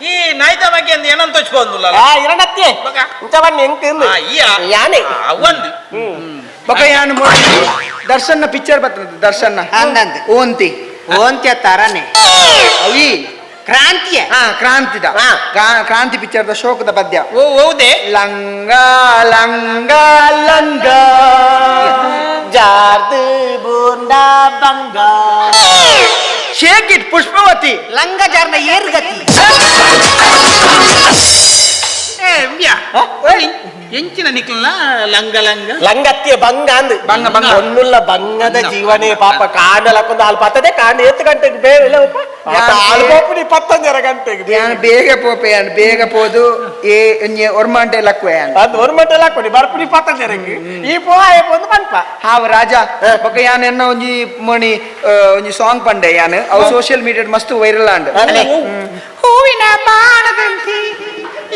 ಈ ನಾಯ್ದ ಬಗ್ಗೆ ಅಂದ್ ಏನಂತ ಹಚ್ಕೊಂದುಲ್ಲ ಆ ಇರಣತ್ತೆ ಬೊಕ? ಇಂಚ ಬನ್ನಿ ಎಂಕ್ ಇಂದು. ಆ, ಈಯ? ಯಾನೆ ಅವೊಂದು ಬೊಕ ಯಾನು ದರ್ಶನ್ನ ಪಿಕ್ಚರ್ ಬರ್ತದೆ ದರ್ಶನ್ನ ಅಂದಂದು. ಓಂತಿ ಓಂತ್ಯ ತರನೆ ಅವಿ ಕ್ರಾಂತಿಯ ಹಾ ಕ್ರಾಂತಿದ ಕ್ರಾಂತಿ ಪಿಕ್ಚರ್ದ ಶೋಕದ ಪದ್ಯ ಓ ಹೌದೇ ಲಂಗ ಲಂಗ ಲಂಗ ಜಾರ್ದು ಬೂಂಡಾ ಬಂಗ ಶೇಕ್ it Pushpavati ಲಂಗ ಜಾರ್ನ ಏರ್ಗತಿ ಏ ಮ್ಯಾ ಎಂಚಿನ ನಿಕ್ಲ ಲಂಗ ಲಂಗ ಲಂಗತ್ತಿಯ ಬಂಗ ಅಂದ್ ಬಂಗ, ಬಂಗ. ಒನ್ನುಲ್ಲ ಬಂಗದ ಜೀವನೇ ಪಾಪ ಕಾಂಡ ಲಕ್ಕೊಂದು ಹಾಲು ಪತ್ತದೆ ಕಾಂಡ ಏತ್ ಗಂಟೆಗೆ ಬೇವಿಲ್ಲ ಹಾಲು ಪಾಪು ನೀ ಪತ್ತೊಂಜರ ಗಂಟೆಗೆ ಯಾನ್ ಬೇಗ ಪೋಪೆ, ಯಾನ್ ಬೇಗ ಪೋದು ಏ ಒಂಜಿ ಒರ್ಮಾಂಟೆ ಲಕ್ವೆ ಯಾನ್. ಅದು ಒಂದು ಮಟ್ಟ ಲಾಕೊಡಿ ಬರ್ಪುನಿ ಪತ್ತೊಂಜರಕ್ಕೆ ಈ ಪೋಯ ಪೋದು ಪನ್ಪ. ಹಾವ್ ರಾಜ ಬೊಕ ಯಾನ್ ಎನ್ನ ಒಂಜಿ ಮಣಿ ಒಂಜಿ ಸಾಂಗ್ ಪಂಡೆ ಯಾನ್, ಅವು ಸೋಷಿಯಲ್ ಮೀಡಿಯಾ ಮಸ್ತ್ ವೈರಲ್ ಆಂಡ್. ಹೂವಿನ ಬಾಣದಂತಿ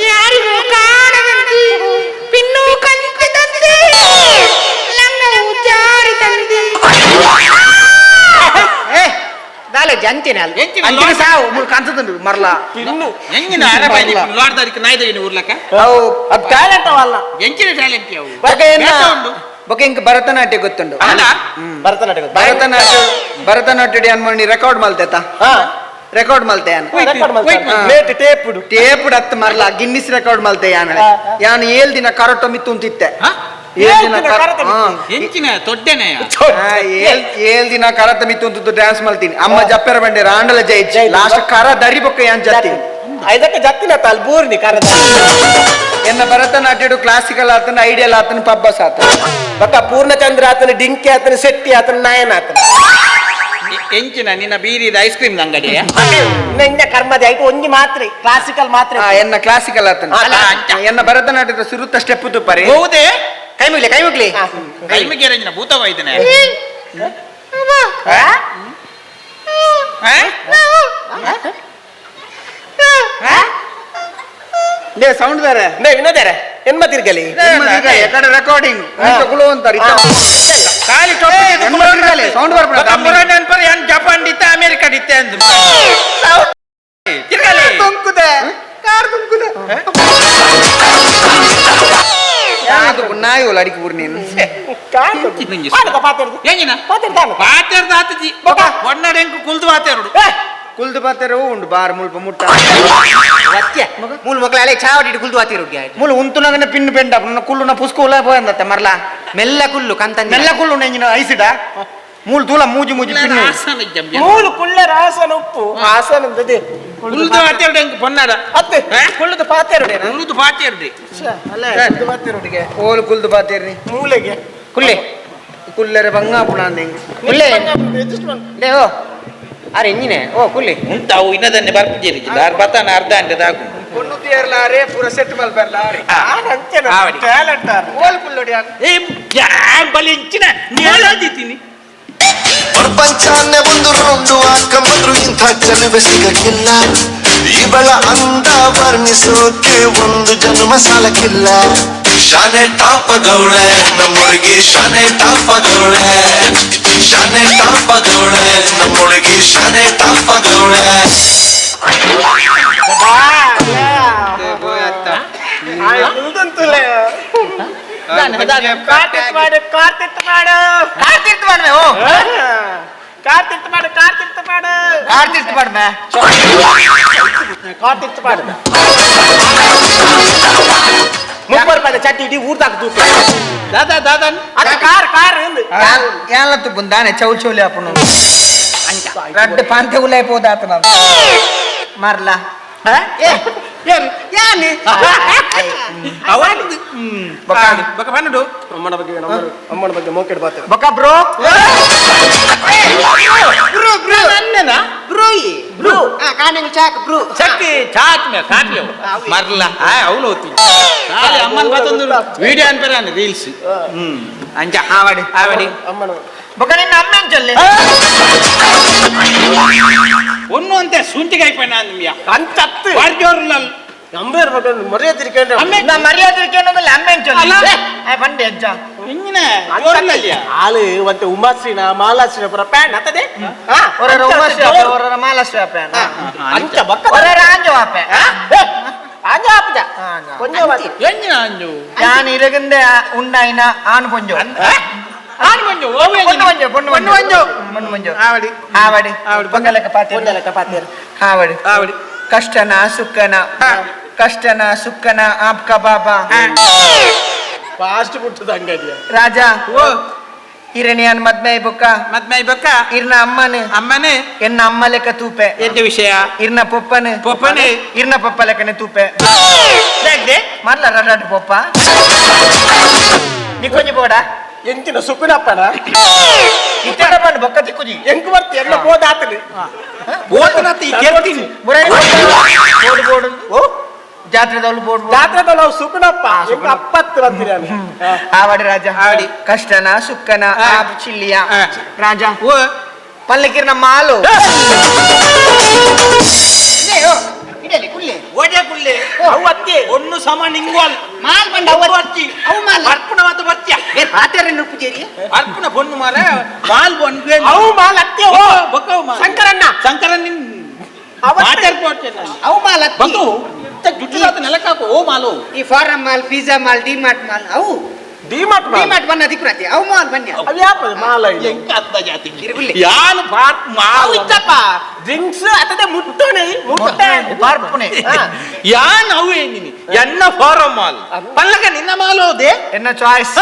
ಯಾರಿಗೂ ಕಾಣದಂತಿ ಪಿನ್ನು ಕಂತಿದಂತೆ ಲಂಗವು ಜಾರಿ ತಂದಿ. ದಾಲೆ ಜಂತಿನ ಅಲ್ಲಿ. ಎಂಚಿನ ಅಂಚಿನ ಸಾವು ಮುಲ್ ಕಾಂತದಂಡು ಮರ್ಲ. ಇನ್ನು ಎಂಗಿನ ಅರಬಾಯಿ ಲಾಡ್ದಾರಿಕ ನಾಯ್ದ ಊರ್ಲಕ. ಅವು ಅದು ಟ್ಯಾಲೆಂಟ್ ಅವಲ್ಲ. ಎಂಚಿನ ಟ್ಯಾಲೆಂಟ್ ಅವು? ಬೊಕ ಎನ್ನ ಬೇಟ ಉಂಡು. ಬೊಕ ಇಂಕ್ ಭರತನಾಟ್ಯ ಗೊತ್ತುಂಡು. ಅಲ್ಲ. ಭರತನಾಟ್ಯ ಗೊತ್ತು. ಭರತನಾಟ್ಯ ಭರತನಾಟ್ಯ ಯಾನ್ ಮಣಿ ರೆಕಾರ್ಡ್ ಮಲ್ತೆತ, ರೆಕಾರ್ಡ್ ಮಲ್ತೆ ಯಾನ್. ರೆಕಾರ್ಡ್ ಹೋಯ್ತು. ಮಾಡ್ತಾರೆ ಲೇಟ್ ಟೇಪ್ ಟೇಪ್ ಅತ್ ಮರ್ಲ, ಗಿನ್ನಿಸ್ ರೆಕಾರ್ಡ್ ಮಲ್ತೆ ಯಾನ್. ಯಾನ್ ಏಳ್ ದಿನ ಕರಟೊ ಮಿತ್ತು ಉಂತಿತ್ತೆ. ಹಾ? ಏಳ್ ದಿನ ಏಳ್ ದಿನ ಕರಟ ಹಾ. ಎಂಚಿನ ತೊಡ್ಡೆನೆಯ? ಏಳ್ ದಿನ ಕರತ ಮಿತ್ತು ಉಂಟು ಡ್ಯಾನ್ಸ್ ಮಲ್ತೀನಿ. ಅಮ್ಮ ಜಪ್ಪೆರ ಬಂಡೆ ರಾಂಡಲ ಜೈ ಲಾಸ್ಟ್ ಕರ ದರಿ ಬೊಕ್ಕ ಯಾನ್ ಜತ್ತಿ. ಐದಕ್ಕೆ ಜತ್ತಿನ ತಾಲ್ ಬೂರ್ನಿ ಕರದ. ಎನ್ನ ಭರತನಾಟ್ಯಡು ಕ್ಲಾಸಿಕಲ್ ಆತನ, ಐಡಿಯಲ್ ಆತನ, ಪಬ್ಬಸ್ ಆತನ. ಬಕ್ಕ ಪೂರ್ಣಚಂದ್ರ ಆತನ, ಡಿಂಕಿ ಆತನ, ಶೆಟ್ಟಿ ಆತನ, ನಾಯನ ಆತನ. ಎಂಚಿನ ನಿನ್ನ ಬೀರಿದ ಐಸ್ ಕ್ರೀಮ್ ಅಂಗಡಿಯ? ನಿನ್ನ ಕರ್ಮದ ಆಯ್ತು ಒಂಜಿ ಮಾತ್ರೆ ಕ್ಲಾಸಿಕಲ್ ಮಾತ್ರೆ. ಎನ್ನ ಕ್ಲಾಸಿಕಲ್ ಆತನ. ಅಲ್ಲ, ಅಂಚ. ಎನ್ನ ಭರತನಾಟ್ಯದ ಸುರುತ್ತ ಸ್ಟೆಪ್ ತುಪ್ಪರಿ. ಹೌದೇ? ಕೈ ಮುಗ್ಲಿ, ಕೈ ಮುಗ್ಲಿ. ಕೈ ಮುಗಿಯರಂಜಿನ ಭೂತವಾಯ್ದನೆ. ಲೇ ಸೌಂಡ್ ಬೇರೆ. ನೇ ವಿನೋದರ ಎನ್ಮ ತಿರ್ಗಲಿ. ಎಕಡೆ ರೆಕಾರ್ಡಿಂಗ್ ಕುಳು ಅಂತಾರೆ. ಖಾಲಿ ಸೌಂಡ್ ಬರ್ಬೇಡ. ನೆನಪರ್ ಏನ್ ಜಪಾನ್ ಡಿತ್ತ ಅಮೆರಿಕ ಡಿತ್ತೆ ಅಂದು ತಿರ್ಗಲಿ. ತುಮಕುದೆ ಕಾರ್ ತುಮಕುದೆ ಯಾವುದು ನಾಯಿ ಒಲ್ಲ ಅಡಿಕೆ ಪೂರ್ ನೀನು. ಎಂಜಿನ ಪಾತೆರ್ದ ಆತಜಿ ಒನ್ನಡೆಂಕು ಕುಲ್ದು ಪಾತೆರುಡು. ಕುಲ್ದು ಪಾತೆರ ಉಂಡು ಬಾರ್ ಮುಲ್ಪ ಮುಟ್ಟ. ವತ್ಯ ಮೂಲ ಮಕ್ಕಳ ಅಲೆ ಚಾವಡಿ ಕುಲ್ದು ವಾತಿರುಡ್ಗೆ. ಮುಲು ಉಂತುನಗನೆ ಪಿನ್ ಪೆಂಡ ನನ್ನ ಕುಳ್ಳುನ ಪುಸ್ಕು ಉಲ ಪೋಯಂದತ್ತೆ ಮರ್ಲ. ಮೆಲ್ಲ ಕುಲ್ಲು ಕಂತಂದಿ. ಮೆಲ್ಲ ಕುಳ್ಳು ನೆಂಜಿನ ಐಸಿಡ ಮೂಲು ತೂಲ ಮೂಜಿ ಮೂಜಿ ಪಿನ್ನು. ಆಸನ ಜಂಬಿ. ಮೂಲು ಕುಳ್ಳರ ಆಸನ ಉಪ್ಪು ಆಸನ ಕುಲ್ದು ಪಾತೆರುಡು ಎಂಕು ಪೊನ್ನಡ. ಅತ್ತೆ ಕುಳ್ಳದ ಪಾತೆರುಡೆ. ಕುಲ್ದು ಪಾತೆರುಡಿ. ಅಲ್ಲ ಪಾತೆರುಡಿಗೆ. ಓಲು ಕುಲ್ದು ಪಾತೇರ್ನಿ. ಮೂಲೆಗೆ. ಕುಲ್ಲೆ. ಕುಲ್ಲೆರೆ ಬಂಗ ಪುಣಾಂದಿಂಗ್. ಕುಲ್ಲೆ ಲೇ ಓ ಅರೆ ಎಂಜಿನೆ ಓ ಕುಲ್ಲೆ. ಉಂಟು ಅವು ಇನ್ನದನ್ನೇ ಬರ್ಪುಜೇರಿ ದಾರ್ ಬತಾನ ಅರ್ಧ ಅಂಟೆ ದಾಕು. ಪೊಣ್ಣು ತೇರ್ಲಾರೆ ಪೂರ ಸೆಟ್ ಮಲ್ಪೆರ್ಲಾರೆ. ಆವಡಿ. ಟ್ಯಾಲೆಂಟ್. ಓಲ್ ಕುಲ್ಲೊಡಿ. ಏ ಯಾನ್ ಬಲಿ ಇಂಚಿನ ನೇಳದಿತೀನಿ. ಪ್ರಪಂಚನೇ ಒಂದು ರೌಂಡು ಹಾಕಂಬಂದ್ರು ಇಂಥ ಚೆಲುವೆ ಸಿಗಕ್ಕಿಲ್ಲ. ಇವಳ ಅಂದ ವರ್ಣಿಸೋಕೆ ಒಂದು ಜನ್ಮ ಸಾಲಕ್ಕಿಲ್ಲ. ಶಾನೆ ಟಾಪ ಗೌಳೆ ನಮ್ಮೊಳಗೆ, ಶಾನೆ ಟಾಪ ಗೌಳೆ, ಶಾನೆ ಟಾಪ ಗೌಳೆ ನಮ್ಮೊಳಗೆ, ಶಾನೆ ಟಾಪ ಗೌಳೆ. ಕಾರ್ತಿತ್ ಮಾಡು, ಕಾರ್ತಿತ್ ಮಾಡು. ಕಾರ್ತಿರ್ತು ಮಾಡ್ಮೆ ಓ. ಕಾರ್ತಿತ್ ಮಾಡು, ಕಾರ್ತಿತ್ ಮಾಡು. ಕಾರ್ತಿರ್ತು ಮಾಡ್ಮೆ. ಕಾರ್ತಿತ್ ಮಾಡು. 30 ರೂಪಾಯಿ ಚಟ್ಟಿ ಇಡೀ ಊರ್ದಾಕ ತೂಕ. ದಾದಾ ದಾದಾ. ಅದ ಕಾರ್ ಕಾರ್ ಎಂದು. ಯಾಲ ತುಪ್ಪುಂದಾನೆ ಚೌಲ್ ಚೌಲಿ ಆಪುನು ರಡ್ಡ್ ಪಾಂತೆ ಉಲಾಯ್ ಪೋದಾತನ ಮರ್ಲ. ಏ ಯಾನೆ ಅವನು ಬೊಕ ಬೊಕ ಪನ್ನುಡು. ಅಮ್ಮನ ಬಗ್ಗೆ ಅಮ್ಮನ ಬಗ್ಗೆ ಮೋಕೆಡ್ ಬಾತಾರೆ. ಬೊಕ bro bro bro ನನ್ನನ bro bro ಆ ಕಾಣಂಗ್ ಚಾಕ್ ಬ್ರೋ. ಚಕ್ಕಿ ಚಾಕ್ ಮೇ ಕಾಪಿ ಅವು ಮರ್ಲ ಆ ಅವನು ಓತಿ ಖಾಲಿ ಅಮ್ಮನ ಬತ್ತೊಂದು ವಿಡಿಯೋ ಅನ್ಪರಾನ ರೀಲ್ಸ್ ಅಂಚ ಆವಡಿ ಆವಡಿ. ಅಮ್ಮನ ಬೊಕ ನಿನ್ನ ಅಮ್ಮನ್ ಚೊಲ್ಲೆ. ಒನ್ನು ಅಂತೆ ಶುಂಠಿಗಾಯಿ ಪಣ್ಣ ಅಂದ್ಮಿಯ. ಅಂಚತ್ತು ವಾರ್ಜೋರ್ಲಲ್ ನಂಬೇರ್ ಬಗ್ಗೆ ಮರ್ಯಾದೆ ತಿರ್ಕೊಂಡ್ರೆ. ಅಮ್ಮೆ ನಾ ಮರ್ಯಾದೆ ಕೇಳೋದಲ್ಲ ಅಮ್ಮನ್ ಚೊಲ್ಲೆ. ಅಲ್ಲ. ಆ ಬಂಡೆ ಅಜ್ಜ. ಇಂಗಿನ ಜೋರ್ಲಲ್ಲಿಯ. ಆಳು ಮತ್ತೆ ಉಮಾಶ್ರೀನ ಮಾಲಾಶ್ರೀನ ಪುರ ಪ್ಯಾನ್ ಅತ್ತದೆ. ಒರರ ಉಮಾಶ್ರೀ ಆಪೆ, ಒರರ ಮಾಲಾಶ್ರೀ ಆಪೆ. ಅಂಚ ಬಕ್ಕ ಒರರ ಆಂಜೋ ಆಪೆ. ಆಂಜ ಆಪುಜ ಕೊಂಜ ಮಾತ್ರ. ಎಂಜಿನ ಅಂಜು? ಯಾನ್ ಇರಗಂದೆ ಉಂಡಾಯಿನ ಆನ್ ಪೊಂಜೋ. ಆನ್ ಮಂಜು ಓವೆ. ಪೊಣ್ಣು ಮಂಜು, ಪೊಣ್ಣು ಪೊಣ್ಣು ಮಂಜು, ಮಂಜು. ಪೊಣ್ಣು ಮಂಜು. ಆವಡಿ. ಆವಡಿ. ಆವಡಿ. ಪೊಂಗಲಕ ಪಾತೆ. ಪೊಂಗಲಕ ಪಾತೇರು. ಆವಡಿ. ಆವಡಿ. ಕಷ್ಟನ ಸುಕ್ಕನ, ಕಷ್ಟನ ಸುಕ್ಕನ ಆಪ್ಕ ಬಾಬಾ. ಫಾಸ್ಟ್ ಬಿಟ್ಟದ ಅಂಗಡಿಯ. ರಾಜ ಓ ಹಿರಣ್ಯನ್ ಮದ್ಮೆ ಬೊಕ್ಕ ಮದ್ಮೆ ಬೊಕ್ಕ ಇರ್ನ ಅಮ್ಮನ ಅಮ್ಮನೇ ಎನ್ನ ಅಮ್ಮ ಲೆಕ್ಕ ತೂಪೆ. ಎಂತ ವಿಷಯ? ಇರ್ನ ಪೊಪ್ಪನ ಪೊಪ್ಪನೇ ಇರ್ನ ಪೊಪ್ಪ ಲೆಕ್ಕನೆ ತೂಪೆ. ದಾಗ್ದೆ? ಮರ್ಲ ರಡಾಡ್ ಪೊಪ್ಪ. ನಿಕ್ಕೊಂಜಿ ಬೋಡ ಎಂಚಿನ ಸುಕುನಪ್ಪನ ಇತ್ತಡ ಬಣ್ಣ ಬೊಕ್ಕ ತಿಕ್ಕುಜಿ ಎಂಕ್ ಬರ್ತಿ ಎಲ್ಲ ಬೋದಾತಲಿ ಬೋತನತ್ತ ಈ ಕೇಳ್ತೀನಿ ಬೋರ್ಡ್ ಬೋರ್ಡ್ ಓ ಜಾತ್ರೆದವ್ಲು ಬೋರ್ಡ್ ಜಾತ್ರೆದಲ್ಲ ಅವು ಸುಕುನಪ್ಪ ಎಂಕ್ ಅಪ್ಪತ್ತು ಬರ್ತೀರಿ ನಾನು ಆವಡಿ ರಾಜ ಆವಡಿ. ಕಷ್ಟನ ಸುಕ್ಕನ ಆ. ಚಿಲ್ಲಿಯ ಆ. ರಾಜ ಓ ಪಲ್ಲಕ್ಕಿರ್ನ ಮಾಲು ಕುಲ್ಲೆ ಓಡೆ ಕುಲ್ಲೆ ಅವು ಅತ್ತೆ ಒಣ್ಣು ಸಮ ನಿಂಗ್ವಾಲ್ ಮಾಲ್ ಬಂಡ ಅವು ಬರ್ತಿ ಅವು ಮಾಲ್ ಅರ್ಪಣ ಮಾತ ಬರ್ತ್ಯ ಬೇರೆ ಪಾತೆರ ಪೂಜಾರಿ ಅರ್ಪಣ ಬೊಣ್ಣು ಮಾರ ಮಾಲ್ ಬೊಣ್ಣು ಅವು ಮಾಲ್ ಅತ್ತೆ ಓ ಬೊಕ್ಕ ಮಾಲ್ ಶಂಕರಣ್ಣ ಶಂಕರಣ್ಣ ನಿನ್ ಅವತ್ತೆ. ಮಾತಾಡ್ಕೊಡ್ತೇನೆ ನಾನು. ಅವು ಮಾಲ್ ಅತ್ತಿ ಬಗ್ಗು ಜುಟ್ಟು ನೆಲಕ್ಕಾಕು ಓ ಮಾಲು ಈ forum mall pizza mall D Mart mall ಅವು ಡಿಮಾರ್ಟ್ D mall mart ಬನ್ನ ದಿಕ್ಕುನತಿ ಅವು ಮಾಲ್ ಬನ್ನಿ ಅವು ಯಾಪದ ಮಾಲ್ ಇದು ಎಂಕ ಅರ್ಧ ಜಾತಿ ಇರುಗುಲ್ಲೆ. ಯಾನು ಬಾತ್ ಅವು ಮಾಲ್ ಇತ್ತಪ್ಪ ಡ್ರಿಂಕ್ಸ್ ಅತದೆ ಮುಟ್ಟೋಣೆ ಮುಟ್ಟೆ ಪಾರ್ಪುಣೆ ಯಾನ್ ಅವು ಏನಿನಿ ಎನ್ನ ಫಾರಂ ಮಾಲ್ ಪಲ್ಲಕ ನಿನ್ನ ಮಾಲ್ ಹೋದೆ ಎನ್ನ ಚಾಯ್ಸ್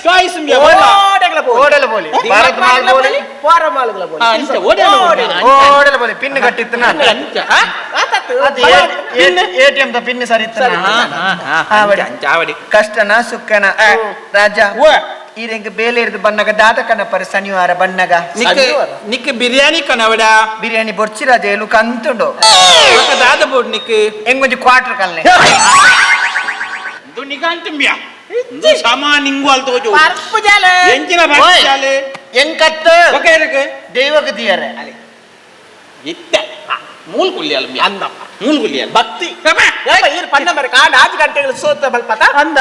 ಚಾಯ್ಸ್ ಓಡೆಗಳ ಬೋಲಿ. ಓಡಲ ಬೋಲಿ ಭಾರತ್ ಮಾಲ್ ಬೋಲಿ ಫಾರಂ ಮಾಲ್ಗಳ ಬೋಲಿ. ಅಂಚ ಓಡೆಲ ಬೋಲಿ. ಓಡಲ ಬೋಲಿ ಪಿನ್ ಕಟ್ಟಿತ್ತು ನಾನು ಅಂಚ ಆತತ್ತು. ಅದು ಎಟಿಎಂ the pin ಸರಿ ಇತ್ತು ಆವಡಿ. ಚಾವಡಿ ಕಷ್ಟನ ಸುಕ್ಕನ ರಾಜ ಓ ಈರೆಂಗ್ ಬೇಲೆ ಇರ್ದು ಬನ್ನಗ ದಾದ ಕನಪರ ಶನಿವಾರ ಬನ್ನಗ ನಿಕ್ ನಿಕ್ ಬಿರಿಯಾನಿ ಕನವಡ ಬಿರಿಯಾನಿ ಬೊರ್ಚಿ ರಾಜ ಎಲು ಕಂತುಂಡು ಬೊಕ್ಕ ದಾದ ಬೋಡ್ ನಿಕ್ ಎಂಗೊಂಜಿ ಕ್ವಾರ್ಟರ್ ಕಲ್ನೆ ಇಂದು ನಿಗಾಂತಿಂಬ್ಯಾ ಇಂದು ಸಮ ನಿಂಗ್ವಾಲ್ ತೋಜು ಪರ್ಪು ಜಾಲೆ. ಎಂಚಿನ ಬಾಲೆ ಎಂಕತ್ತ ಬೊಕ್ಕ ಎದಕ್ಕೆ ದೈವಕ್ಕೆ ದಿಯರೆ ಇತ್ತ ಮೂಲ್ ಕುಲ್ಯಾಲ್ ಅಂದಪ್ಪ. ಮೂಲ್ ಕುಲ್ಯಾಲ್ ಭಕ್ತಿ ಏಪ ಈರ್ ಪನ್ನ ಮರೆ ಕಾಂಡ ಆಜ್ ಗಂಟೆಗಳು ಸೋತ ಬಲ್ಪತ ಅಂದ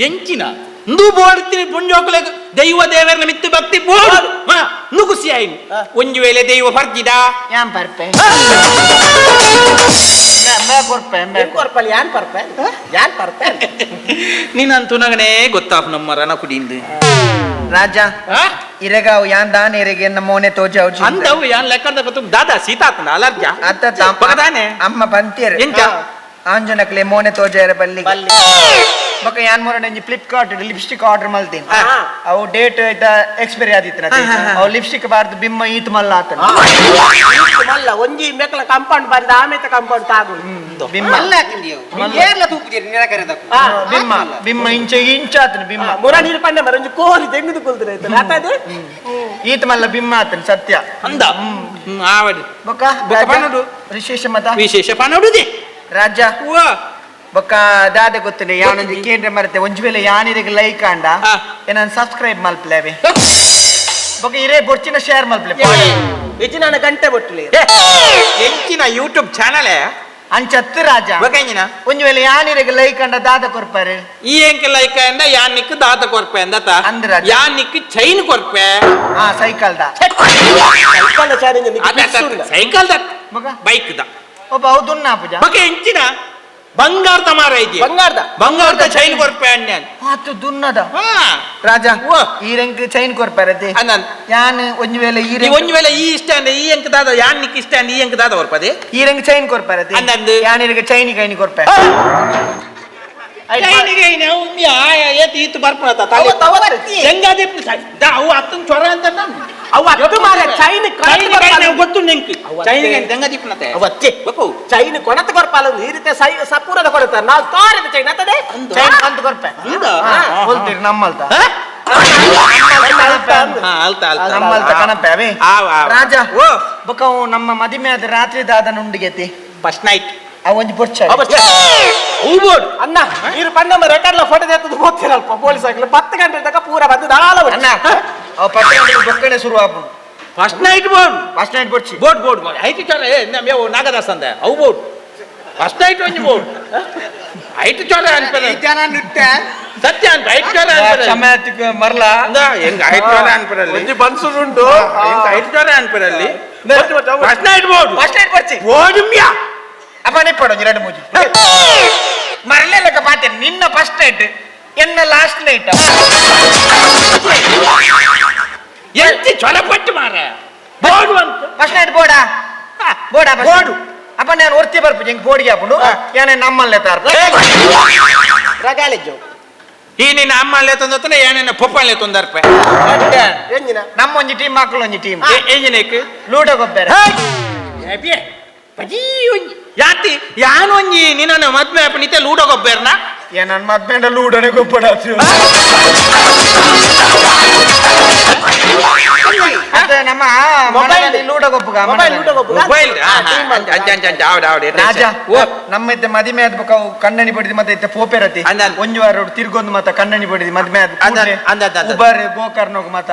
ಎಂಚಿನ ಇಂದು ಬೋಡ್ತೀನಿ ಪುಂಜೋಕುಲೆಗ್ ದೈವ ದೇವರ ಮಿತ್ತು ಭಕ್ತಿ ಬೋಡು ನುಗುಸಿ ಆಯ್ನು ಒಂಜಿ ವೇಳೆ ದೈವ ಪರ್ಜಿದ ಯಾನ್ ಪರ್ಪೆ ಮೇ ಕೊರ್ಪೆ ಮೇ ಏನ್ ಕೊರ್ಪಲ್ ಯಾನ್ ಪರ್ಪೆ ಯಾನ್ ಪರ್ಪೆ ನೀನಂತೂ ನಗನೇ ಗೊತ್ತಾಪ್ ನಮ್ಮ ರಣ ಕುಡಿಂದು ರಾಜ ಇರೆಗಾವ್ ಯಾನ್ ದಾನ್ ಇರೆಗೆ ಎನ್ನ ಮೋನೆ ತೋಜಾವ್ ಅಂದವು ಯಾನ್ ಲೆಕ್ಕದ ಗೊತ್ತು ದಾದಾ ಸೀತಾತನ ಅಲರ್ಜ ಅತ್ತ ಬಗದಾನೆ ಅಮ್ಮ ಬಂತೀರ್ ಎಂಚ ಆಂಜನಕ್ಲೆ ಮೋನೆ ತೋಜಾರ ಬಲ್ಲಿ ಬೊಕ ಯಾನ್ ಮೊರಡೆ ಫ್ಲಿಪ್ಕಾರ್ಟ್ ಲಿಪ್ಸ್ಟಿಕ್ ಆರ್ಡರ್ ಮಲ್ತೀನಿ ಅವು ಡೇಟ್ ಇದ್ದ ಎಕ್ಸ್ಪೈರಿ ಆದಿತ್ತು ಅವು ಲಿಪ್ಸ್ಟಿಕ್ ಬಾರ್ದು ಬಿಮ್ಮ ಈತ್ ಮಲ್ಲ ಆತನ ಮಲ್ಲ ಒಂಜಿ ಮೆಕ್ಲ ಕಾಂಪೌಂಡ್ ಬಂದ ಆಮೇತ ಕಾಂಪೌಂಡ್ ತಾಗು ಬಿಮ್ಮ ಮಲ್ಲ ಹಾಕಿಂದಿ ಅವು ಏರ್ಲ ತೂಪುಜೇರಿ ನಿರಾಕರಿದಕ್ಕು ಬಿಮ್ಮ ಬಿಮ್ಮ ಇಂಚ ಇಂಚ ಆತನ ಬಿಮ್ಮ ಮುರ ನೀರು ಪಂಡ ಮರ ಒಂಜಿ ಕೋರಿ ದೆಂಗುದು ಕುಲ್ದ್ರೆ ಆತದೆ ಈತ್ ಮಲ್ಲ ಬಿಮ್ಮ ಆತನ ಸತ್ಯ ಅಂದ ಆವಡಿ ಬೊಕ ಬೊಕ ಪನೊಡು. ವಿಶೇಷ ಮತ ವಿಶೇಷ ಪನೊಡುದೆ ರಾಜ ಓ ಬೊಕ್ಕ ದಾದ ಗೊತ್ತಿಲ್ಲ ಯಾನೊಂದು ಕೇಂದ್ರ ಮರತೆ ಒಂಜಿ ವೇಳೆ ಯಾನಿರಿಗೆ ಲೈಕ್ ಆಂಡ ಆ. ಏನಾನ್ ಸಬ್ಸ್ಕ್ರೈಬ್ ಮಲ್ಪಲೇವೆ ಬೊಕ ಇರೇ ಬೊರ್ಚಿನ ಶೇರ್ ಮಲ್ಪಲೆ ವಿಜಿನಾನ ಗಂಟೆ ಬೊಟ್ಟಲಿ ಎಂಚಿನ ಯೂಟ್ಯೂಬ್ ಚಾನಲ್ ಅಂಚತ್ತು ರಾಜ ಬೊಕ ಎಂಜಿನ ಒಂಜಿ ವೇಳೆ ಯಾನಿರಿಗೆ ಲೈಕ್ ಅಂಡ ದಾದ ಕೊರ್ಪಾರೆ ಈ ಎಂಕ ಲೈಕ್ ಅಂದ ಯಾನಿಕ್ ದಾದ ಕೊರ್ಪೆ ಅಂದತ ಅಂದ್ರ ರಾಜ. ಯಾನಿಕ್ ಚೈನ್ ಕೊರ್ಪೆ ಹಾ cycle the cycle challenge cycle the ಮಗ ಬೈಕ್ the ಒಬ್ಬ ಹೌದುನ್ನ ಪೂಜಾ ಬೊಕ ಎಂಚಿನ ಬಂಗಾರದ ಮಾರ ಐತಿ ಬಂಗಾರದ ಬಂಗಾರದ ಚೈನ್ ಕೊರ್ಪೆ ಅಣ್ಣ ಆತು ದುನ್ನದ ಹಾ ರಾಜ ಓ. ಈ ರಂಗ್ ಚೈನ್ ಕೊರ್ಪಾರೆ ಅನ್ನ ಯಾನ್ ಒಂಜಿ ವೇಳೆ ಈ ಈ ರಂಗ್ ಒಂಜಿ ವೇಳೆ ಈ ಇಷ್ಟ ಅಂದ ಈ ಅಂಕ ದಾದ ಯಾನಿಕ್ ಇಷ್ಟ ಅಂದ ಈ ಅಂಕ ದಾದ ಕೊರ್ಪದೆ ಈ ರಂಗ್ ಚೈನ್ ಕೊರ್ಪಾರೆ ಅಂದಂದು. ಯಾನಿರಿಗೆ ಚೈನಿ ಕೈನಿ ಕೊರ್ಪೆ ಏತ್ ಈತ್ ಬರ್ಪುಣತ ತಲೆ ಅವು ಅತ್ತನ್ ಚೊರ ಅಂತ ನಾನು ಅವು ಅತ್ತು ಮಾರ ಚೈನ್ ಚೈನ್ ಗೊತ್ತು ನಿಂಕ್ ಚೈನ್ ದೆಂಗದೀಪನತೆ ಅವತ್ತೆ ಬೊಕ್ಕ ಚೈನ್ ಕೊಣತ ಕೊರ್ಪಾಲ ಈ ರೀತಿ ಸೈ ಸಪೂರದ ಕೊಡ್ತಾರೆ ನಾವು ತೋರಿದ ಚೈನ್ ಆತದೆ ಚೈನ್ ಅಂತ ಕೊರ್ಪೆ ಅಂದ ಹೋಲ್ತೀರಿ ನಮ್ಮಲ್ತ ಅಲ್ತ ಅಲ್ತ ನಮ್ಮಲ್ತ ಕಣಪೆ ಅವೇ ಆವ್, ಆವ್. ರಾಜ ಓ ಬೊಕ ಅವು ನಮ್ಮ ಮದಿಮೆ ಆದ ರಾತ್ರಿ ದಾದ ನುಂಡಿಗೆತಿ ಫಸ್ಟ್ ನೈಟ್ ಅವ ಒಂಜಿ ಬೊರ್ಚ ಹೂ ಬೋರ್ಡ್ ಅಣ್ಣ ನೀರು ಪಣ್ಣ ರೆಕಾರ್ಡ್ಲ ಫೋಟೋ ಎತ್ತದು ಹೋಗ್ತಿರಲ್ಪ ಪೊಲೀಸ್ ಆಗಲಿ 10 ಗಂಟೆ ತನಕ ಪೂರ ಬಂದು ದಾಳ ಅಣ್ಣ ಅವ ಪಟ್ಟ ಬೊಕ್ಕಣೆ ಶುರು app first night board first night ಬೊರ್ಚಿ board board board ಐತಿ ಚೊರ ಏ ನಮ್ಮ ನಾಗದಾಸ್ ಅಂದ ಅವು board first night ಒಂಜಿ ಬೋರ್ಡ್ ಐತಿ ಚೊರ ಅನ್ಪದ ಸತ್ಯ ಅನ್ಪ ಐತಿ ಚೊರ ಅನ್ಪದ ಕ್ಷಮಾತಿಕ್ ಮರ್ಲ ಅಂದ ಹೆಂಗ ಐತಿ ಚೊರ ಅನ್ಪದಲ್ಲಿ ಒಂಜಿ ಬನ್ಸುಡು ಉಂಟು ಹೆಂಗ ಐತಿ ಚೊರ ಅನ್ಪದಲ್ಲಿ first night board first night ಬೊರ್ಚಿ board ಮ್ಯಾ ಅಪ್ಪ ನಿಪ್ಪಡು ಒಂಜಿ ಎರಡು ಮೂಜಿ ಮರಲೆಲ್ಲಕ ಪಾತೆ ನಿನ್ನ ಫಸ್ಟ್ ನೈಟ್ ಎನ್ನ ಲಾಸ್ಟ್ ನೈಟ್ ಎಂತಿ ಚೊಲಪಟ್ಟು ಮಾರ ಬೋರ್ಡ್ ಅಂತ ಫಸ್ಟ್ ನೈಟ್ ಬೋಡಾ ಬೋಡಾ ಬೋರ್ಡು. ಅಪ್ಪ ನಾನು ಒರ್ತಿ ಬರ್ಪು ಹೆಂಗ್ ಬೋರ್ಡ್ಗೆ ಹಾಕೊಂಡು ಏನೇ ನಮ್ಮಲ್ಲೇ ತಾರ ರಗಾಲೆಜ್ಜು ಈ ನಿನ್ನ ಅಮ್ಮ ಅಲ್ಲೇ ತಂದತ್ತನ ಏನೇನ ಪಪ್ಪ ಅಲ್ಲೇ ತೊಂದರ್ಪೆ ಎಂಜಿನ ನಮ್ಮೊಂಜಿ ಟೀಮ್ ಮಕ್ಕಳೊಂಜಿ ಟೀಮ್ ಎಂಜಿನೇಕ್ ಲೂಡೋ ಗೊಬ್ಬರ ಯಾತಿ ರತಿ ಯಾನೊಂಜಿ ನಿನ್ನ ಮದ್ವೆ ಅಪ್ಪನಿತೆ ಲೂಡೋ ಗೊಬ್ಬೇರ್ನ ಏ ನನ್ನ ಮದ್ಮೆಂಡ ಲೂಡೋನೆ ಗೊಬ್ಬಡಾತು. ಅದೇ ನಮ್ಮ ಮೊಬೈಲ್ ಲೂಡೋ ಗೊಬ್ಬುಗ. ಮೊಬೈಲ್ ಲೂಡೋ ಗೊಬ್ಬುಗ? ಮೊಬೈಲ್. ಆ, team ಅಂತ. ರಾಜ, ನಮ್ಮ ಇತ್ತೆ ಮದಿಮೆ ಆದ್ಬಕ ಅವು ಕಣ್ಣಣಿ ಬಡಿದು ಮತ್ತೆ ಇತ್ತೆ ಪೋಪೆರತಿ. ಅಂದ, ಅಂದ. ಒಂಜಿ ವಾರ ತಿರ್ಗೊಂದು ಮತ್ತ ಕಣ್ಣಣಿ ಬಡಿದು ಮದ್ಮೆ ಆದ್ ಅಂದ, ಕೂಡ್ಲೆ ಅಂದ, ಅಂದ, ಅಂದ. ಉಬಾರ್ ಗೋಕರ್ಣೋಗ್ ಮತ್ತ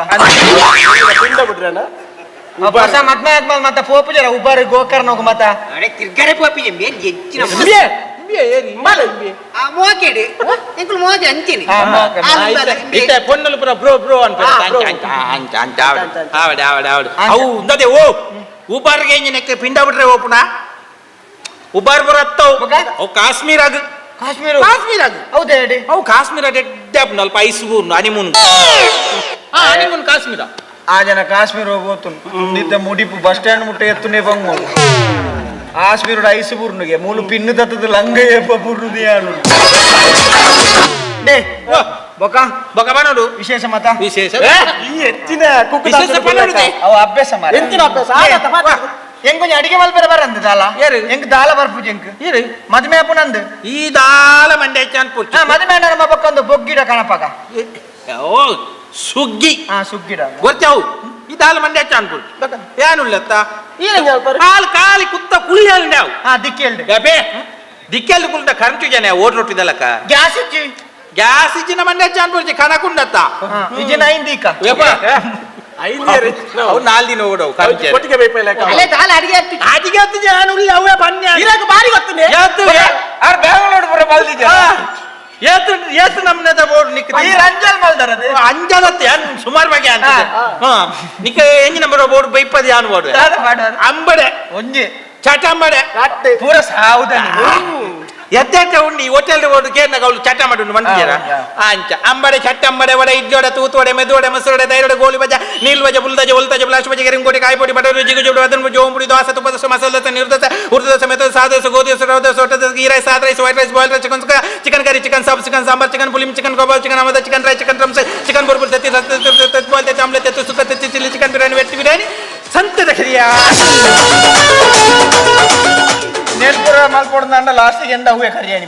ಪಿಂಡ ಬಿಡ್ರನ. ಅವ್ ಹೊಸ ಮದ್ಮೆ ಆದ್ಮೇಲೆ ಮತ್ತ ಪೋಪು ಜರ ಉಬಾರ್ ಗೋಕರ್ಣೋಗ್ ಮತ್ತ. ಅಡೆ ತಿರ್ಗರೆ ಪೋಪಿಜೆ ಮೇನ್ ಹೆಚ್ಚಿನ ಮಲೆ ಇಂಬೆ. ಆ ಮೋಕೆಡ್ ಎಂಕುಲು ಮೋಕೆ ಅಂತೀನಿ. ಆ, ಮೋಕೆ. ಇತ್ತೆ ಪೊನ್ನಲು ಪುರ ಬ್ರೋ ಬ್ರೋ ಅನ್ಪೆ. ಆ, bro. ಅಂಚ ಅಂಚ ಅಂಚ ಆವಡೆ ಆವಡೆ ಆವಡೆ ಆವಡೆ. ಅವು ಉಂದದೆ ಓ ಉಬಾರ್ಗೆ ಎಂಜಿನಕ್ಕೆ ಪಿಂಡ ಬಿಟ್ರೆ ಓಪುನ ಉಬಾರ್ ಬರತ್ತವು. ಬೊಕ? ಅವು ಕಾಶ್ಮೀರ ಆಗ. ಕಾಶ್ಮೀರ. ಕಾಶ್ಮೀರ ಆಗ. ಹೌದಾ ಹೇಳಿ? ಅವು ಕಾಶ್ಮೀರ ಡೆಡ್ಡೆ ಅಲ್ಪ ಐಸ್ ಹನಿಮೂನ್. ಹಾ, ಹನಿಮೂನ್ ಕಾಶ್ಮೀರ. ಆ ಜನ ಕಾಶ್ಮೀರ ಹೋಗ್ಬೋದು ನಿದ್ದೆ ಮುಡಿಪು ಬಸ್ ಸ್ಟ್ಯಾಂಡ್ ಮುಟ್ಟ ಎತ್ತುನೇ ಬಂಗು ಕಾಶ್ಮೀರ ಐಸ್ ಬುರ್ನುಗೆ ಮೂಲು ಪಿನ್ನು ತತ್ತದ ಲಂಗ ಏಪ ಬುರ್ನುದು ಯಾನು ಡೇ ಬೊಕ. ಬೊಕ ಬನೋಡು. ವಿಶೇಷ ಮತ. ವಿಶೇಷ. ಈ ಹೆಚ್ಚಿನ ಕುಕ್ಕು. ವಿಶೇಷ ಪನೋಡುದೆ. ಅವು ಅಭ್ಯಾಸ ಮಾರ. ಎಂಚಿನ ಅಭ್ಯಾಸ? ಆದತ್ತ ಮಾತಾಡು. ಎಂಗ್ ಕೊಂಚ ಅಡಿಗೆ ಮಲ್ಪೆರ ಬರಂದು ದಾಲ. ಏರು? ಎಂಗ್ ದಾಲ ಬರ್ಪುಜಿ ಎಂಕ್. ಏರು? ಮದ್ಮೆ ಆಪುನಂದು. ಈ ದಾಲ ಮಂಡೆ ಅನ್ಪುಚ್ಚು. ಹಾ, ಮದ್ಮೆ ನಮ್ಮ ಬೊಕ್ಕೊಂದು ಬೊಗ್ಗಿಡ ಕಣಪಗ. ಓ ಸುಗ್ಗಿ. ಹಾ, ಸುಗ್ಗಿಡ. ಗೊತ್ತಾವು ಈ ದಾಲ ಮಂಡೆ ಅನ್ಪುಚ್ಚು ಏನುಲ್ಲತ್ತ. ಈರಂಜ ಅಲ್ಪರು. ಕಾಲು ಕಾಲಿ ಕುತ್ತ ಕುಳಿ ಅಲ್ಲಾವು. ಹಾ, ದಿಕ್ಕಿ ಹೇಳ್ರಿ. ಗಬೆ ದಿಕ್ಕೆಲ್ಲಿ ಕುಲ್ದ ಖರ್ಚು ಜನ ಓಟ್ ರೊಟ್ಟಿದಲಕ. ಗ್ಯಾಸ್ ಇಜ್ಜಿ. ಗ್ಯಾಸ್ ಇಜ್ಜಿನ ಮಂಡೆ ಅನ್ಪುಚ್ಚಿ ಕಣಕುಂಡತ್ತ. ಇಜ್ಜಿನ ಐಂದೀಕ. ಯಪ್ಪ. ಐದು ಏರು. ಅವು ನಾಲ್ ದಿನ ಓಡವು ಖರ್ಚು. ಒಟ್ಟಿಗೆ ಬೇಪೈಲ. ಅಲ್ಲೇ ದಾಲ ಅಡಿಗೆ ಆಗ್ತಿತ್ತು. ಅದಿಗೆ ಹತ್ತು ಜನ ಉಳ್ಳ ಅವೇ ಬನ್ನಿ. ಇರಾಕ ಬಾರಿ ಗೊತ್ತುನೆ. ಏತು. ಆರ್ ಬ್ಯಾಂಗ್ಳೂರ್ ಪೂರ ಮಲ್ದಿಜ. ಏತು ಏತು ನಮ್ಮನೆದ ಬೋರ್ಡ್ ನಿಕ್. ಈ ರಂಜಲ್ ಮಲ್ದರದು. ಅಂಜಲತ್ತೆ ಅನ್ ಸುಮಾರು ಬಗೆ ಅಂತ. ಹಾ, ನಿಕ್ಕ ಎಂಜಿ ನಂಬರ್ ಬೋರ್ಡ್ ಬೈಪದ ಯಾನ್ ಬೋರ್ಡ್. ದಾದ ಮಾಡುವರು? ಅಂಬಡೆ. ಒಂಜಿ. ಚಟಂಬಡೆ. ಕಟ್ಟೆ. ಪೂರ ಸಾವುದನಿ. ಎದ್ದೆಟ್ಟ ಉಂಡು ಈ ಹೋಟೆಲ್ ಬೋರ್ಡ್ ಕೇರ್ನಾಗ ಅವಳು ಚಟ ಮಾಡಿ ಉಂಡು ಮಂಡಿಯರ. ಅಂಚ ಅಂಬಡೆ ಚಟ್ಟಂಬಡೆ ವಡೆ ಇಡ್ಲಿ ವಡೆ ತೂತು ವಡೆ ಮೆದು ವಡೆ ಮೊಸರು ವಡೆ ತೈರು ವಡೆ ಗೋಲಿ ಬಜ ನೀಲ್ ಬಜ ಬುಲ್ ದಜ ಒಲ್ ತಜ ಬ್ಲಾಸ್ಟ್ ಬಜ ಕೆರಿಂಗೋಟಿ ಕಾಯಿಪೊಡಿ ಬಟರ್ ಜಿಗು ಜುಡು ಅದನ್ನು ಜೋಂಬುಡಿ ದೋಸೆ ತುಪ್ಪ ದೋಸೆ ಮಸಾಲೆ ದೋಸೆ ನೀರು ದೋಸೆ ಉರ್ದು ದೋಸೆ ಮೆತ್ತು ಸಾದ ದೋಸೆ ಗೋಧಿ ದೋಸೆ ರವೆ ದೋಸೆ ಒಟ್ಟೆ dosa ghee rice sada rice white rice boil rice chicken sukka chicken curry chicken saab chicken sambar chicken pulim chicken kebab chicken ಅಮದ chicken rice chicken drums chicken ಬುರ್ಬುರ್ ತೆತ್ತಿ ತೆತ್ತಿ ಬಾಲ್ ತೆತ್ತಿ ಆಮ್ಲೆಟ್ ತೆತ್ತಿ ಸುಕ್ಕ ತೆತ್ತಿ ಚಿಲ್ಲಿ ಚಿಕನ್ ಬಿರಿಯಾನಿ ವೆಟ್ಟಿ ಬಿರಿಯಾನಿ ಸಂತದ ಖರಿಯಾ. ನೆಲ್ಪುರ ಮಲ್ಪೊಡ್ದಂಡ ಲಾಸ್ಟಿಗೆ ಎಂದ ಹೂವೆ ಕರಿಯಾಣಿ.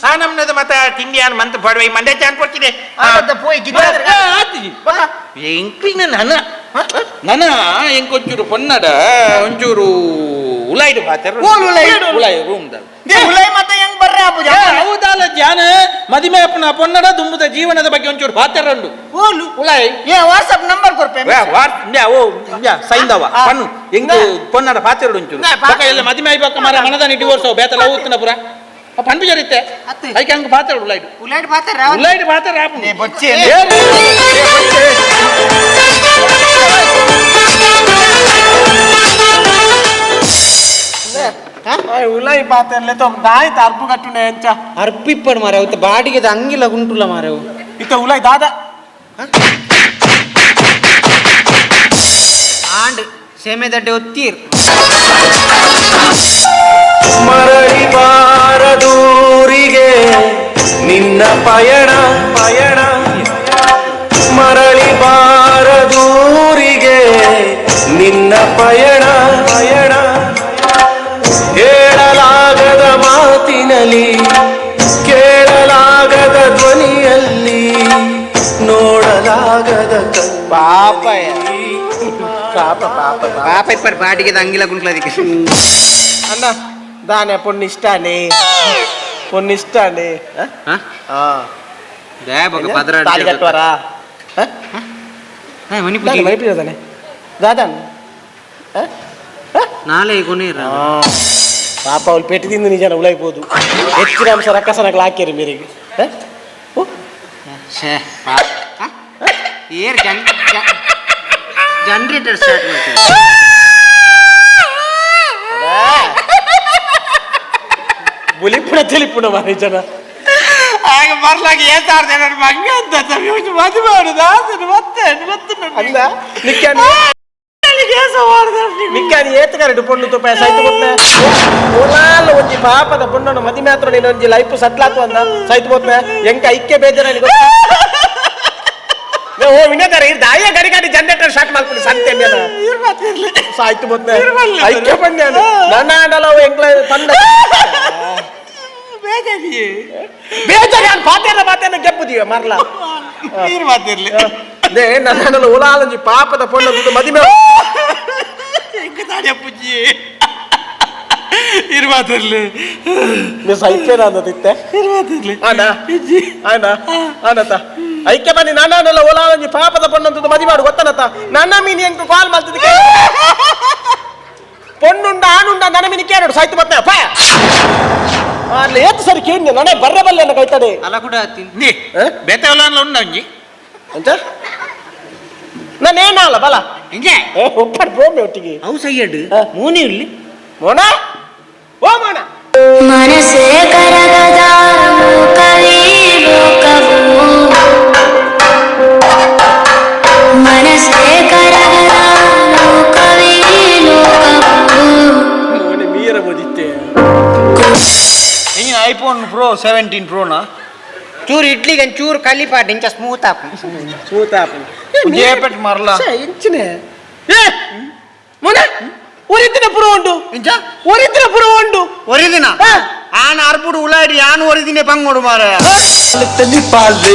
ಆ ನಮ್ನದ ಮತ್ತ ತಿಂಡಿಯಾನ್ ಮಂತ್ ಪಡುವ ಈ ಮಂಡೆ ಚಾನ್ ಕೊಡ್ತಿದೆ. ಆತ ಪೋಯಿ ಗಿಡ. ಎಂಕ್ಲಿನ ನನ ನನ ಎಂಕೊಂಚೂರು ಪೊನ್ನಡ ಒಂಚೂರು ಉಲಾಯ್ಡು ಪಾತೆರ. ಓಲ್ ಉಲಾಯಿ? ಉಲಾಯಿ ರೂಮ್ ದ. ಉಲೈ ಮತ್ತೆ ಹೆಂಗ್ ಬರ್ರೆ ಆಪುಜ. ಹೌದಲ್ಲ ಜಾನ ಮದಿಮೆ ಅಪ್ಪನ ಪೊನ್ನಡ ದುಂಬುದ ಜೀವನದ ಬಗ್ಗೆ ಒಂಚೂರು ಪಾತೆರಂಡು. ಓಲು? ಉಲಾಯಿ. ಏ ವಾಟ್ಸ್ಆಪ್ ನಂಬರ್ ಕೊರ್ಪೆ. ಓ ಸೈಂದವ ಪನ್ನು ಎಂಗ್ ಪೊನ್ನಡ ಪಾತೆರಡು ಒಂಚೂರು ಬೊಕ ಎಲ್ಲ ಮದಿಮೆ ಆಯ್ಬಕ್ಕ ಮರ ಮನದಾನಿ ಡಿವೋರ್ಸ್ ಅವು ಬೇತ ಲವ್ ಉತ್ತನ ಪುರ ಪನ್ಪು ಜರಿತ್ತೆ. ಅತ್ತೆ. ಐಕೆ ಹಂಗ ಪಾತೆರಡು ಉಲಾಯ್ಡು. ಉಲಾಯ್ಡ್ ಪಾತ್ರ. ಉಲಾಯ್ಡು ಪಾತೆರ ಆಪುಂಡು. ಏ ಬೊಚ್ಚಿ. ಉಲಾಯಿ ಪಾತೆರ್ಲೆ ತೊ ದಾಯ್ತ ಅರ್ಬು ಕಟ್ಟುನೆ ಎಂಚ. ಅರ್ಪಿಪ್ಪಡು ಮಾರೆ ಅವತ್ತು ಬಾಡಿಗೆದ ಅಂಗಿಲ ಗುಂಟುಲ ಮಾರವು. ಇತ್ತ ಉಲಾಯಿ ದಾದ. ಆಂಡ್ ಸೇಮೆ ದಡ್ಡೆ ಒತ್ತೀರ್. ಮರಳಿ ಬಾರದೂರಿಗೆ ನಿನ್ನ ಪಯಣ ಪಯಣ ಮರಳಿ ಬಾರದೂರಿಗೆ ನಿನ್ನ ಪಯಣ ಪಯಣ ಹೇಳಲಾಗದ ಮಾತಿನಲ್ಲಿ ಕೇಳಲಾಗದ ಧ್ವನಿಯಲ್ಲಿ ನೋಡಲಾಗದ ಪಾಪ ಪಾಪ ಪಾಪ. ಪಾಪ ಇಪ್ಪಡು ಬಾಡಿಗೆದ ಅಂಗಿಲ ಗುಂಟ್ಲ ಅದಕ್ಕೆ. ಅಣ್ಣ ದಾನೆ ಪೊಣ್ಣು ಇಷ್ಟಾನೆ ಪೊಣ್ಣು ಇಷ್ಟಾನೆ. ತಾಲಿ ಕಟ್ಟುವರಾ? ಮಣಿಪುರ ತಾನೆ ದಾದನ್. ನಾಳೆ ಕೊನೇರ. ಪಾಪ ಅವ್ಳು ಪೆಟ್ಟು ತಿಂದು ನಿಜ ಉಳೈಬೋದು ಹೆಚ್ಚಿನ ಅಂಶ ರಕ್ಕಸನಗಳು ಹಾಕ್ಯಾರಿ ಮೇರೆಗೆ. ಏರ್ ಜನರೇಟರ್ ಸ್ಟಾರ್ಟ್ ಮಾಡ್ತೀವಿ. ಬುಲಿಪುಣ ತಿಳಿಪುಣ ಮಾರಿ ಜನ. ಆಗ ಬರ್ಲಾಗ ಏತಾರ್ದೆ ನನ್ನ ಮಂಗ ಅಂತ ಮದುವೆ ಮಾಡುದು ಆತನು ಮತ್ತೆ ಮತ್ತೆ. ಅಲ್ಲ ನಿಕ್ಕಾನಿ ನಿಕ್ಕಾನಿ ಏತುಗಾರಡು ಪೊಣ್ಣು ತುಪ್ಪ ಸೈತು ಕೊಟ್ಟ ಓಲಾಲ ಒಂಜಿ ಪಾಪದ ಪೊಣ್ಣನು ಮದಿಮೆ ಆತ್ರ ನೀನು ಒಂಜಿ ಲೈಫ್ ಸಟ್ಲಾತು ಅಂದ ಸೈತು ಪೋತ್ನೆ ಎಂಕ ಐಕ್ಯ ಬೇಜಾರ. ಓ ವಿನೋದರ ಇರ್ದ ಅಯ್ಯ ಗಡಿ ಗಡಿ ಜನರೇಟರ್ ಸ್ಟಾರ್ಟ್ ಮಾಡ್ಕೊಂಡು ಸಂತೆ ಮೇಲೆ ಸಾಯ್ತು ಬೊತ್ನೆ ಐಕ್ಯ ಪಂಡ್ಯ ನನ್ನ ಆಂಡಲ ಎಂಗ್ಲ ಪಂಡ ಬೇಜಾರಿ ನಾನು ಪಾತೇನ ಪಾತೇನ ಗೆಪ್ಪುದೀವ ಮರ್ಲ ನೀರು ಮಾತಿರ್ಲಿ ನೇ ನನ್ನ ಉಲಾಲಂಜಿ ಪಾಪದ ಪೊಣ್ಣ ಮದಿಮೆ ಪುಜ್ಜಿ ಇರು ಮಾತಿರ್ಲಿ ನೀವು ಸೈಪೇನ ಅಂದಿತ್ತೆ ಆನ ಆನ ಆನತ ಐಕೆ ಬನ್ನಿ ನನ್ನ ಓಲಾಲಂಜಿ ಪಾಪದ ಪೊಣ್ಣಂತದ್ದು ಮದಿ ಮಾಡು ಗೊತ್ತನತ ನನ್ನ ಮೀನಿ ಎಂಕು ಕಾಲ್ ಮಾಡ್ತಿದ್ದಕ್ಕೆ ಪೊಣ್ಣುಂಡ ಆನುಂಡ ನನ್ನ ಮೀನಿ ಕೇಳು ಸಾಯ್ತು ಮತ್ತೆ ಅಪ್ಪ ಅಲ್ಲಿ ಏತು ಸರಿ ಕೇಳಿ ನಾನೇ ಬರ್ರೆ ಬಲ್ಲೆ ಅನ್ನ ಕೈತಡೆ ಅಲ್ಲ ಕೂಡ ನೀ ಬೇತೆ ಉಲಾನ್ಲ ಉಂಡ ಒಂಜಿ ಅಂತ ನಾನೇನಲ್ಲ ಬಲ ಹಿಂಗೆ ಏ ಒಪ್ಪಡ್ ಬೋಂಬೆ ಒಟ್ಟಿಗೆ ಅವು ಸೈಯಡ್ ಮೂನಿ ಇಲ್ಲಿ ಮೋಣ ಓ ಮೋಣ ಮನಸ್ಸೇ ಕರಗದ ಲೋಕವೇ ಲೋಕವು ಮನಸ್ಸೇ ಕರಗದ ಲೋಕವೇ ಲೋಕವು ಮೋನೆ ಮೀರ ಬೋದಿತ್ತೆ ಇಂಜಿನ ಐಫೋನ್ ಪ್ರೋ 17 ಪ್ರೋನಾ ಚೂರು ಇಡ್ಲಿಗೆ ಚೂರು ಕಲಿಪಾಟ ಇಂಚ ಸ್ಮೂತ್ ಆಪು ಸೂತಾಪ ಜೇಪೆಟ್ ಮರ್ಲ ಇಂಚಿನೆ ಏ ಮೋನ ಒರಿದಿನ ಪುರ ಉಂಡು ಇಂಚ ಒರಿದಿನ ಪುರ ಉಂಡು ಒರಿದಿನ ಆನ್ ಅರ್ಬುಡು ಉಲಾಡಿ ಆನ್ ಒರಿದಿನ ಬಂಗೋಡು ಮಾರ ಪಾಲೆ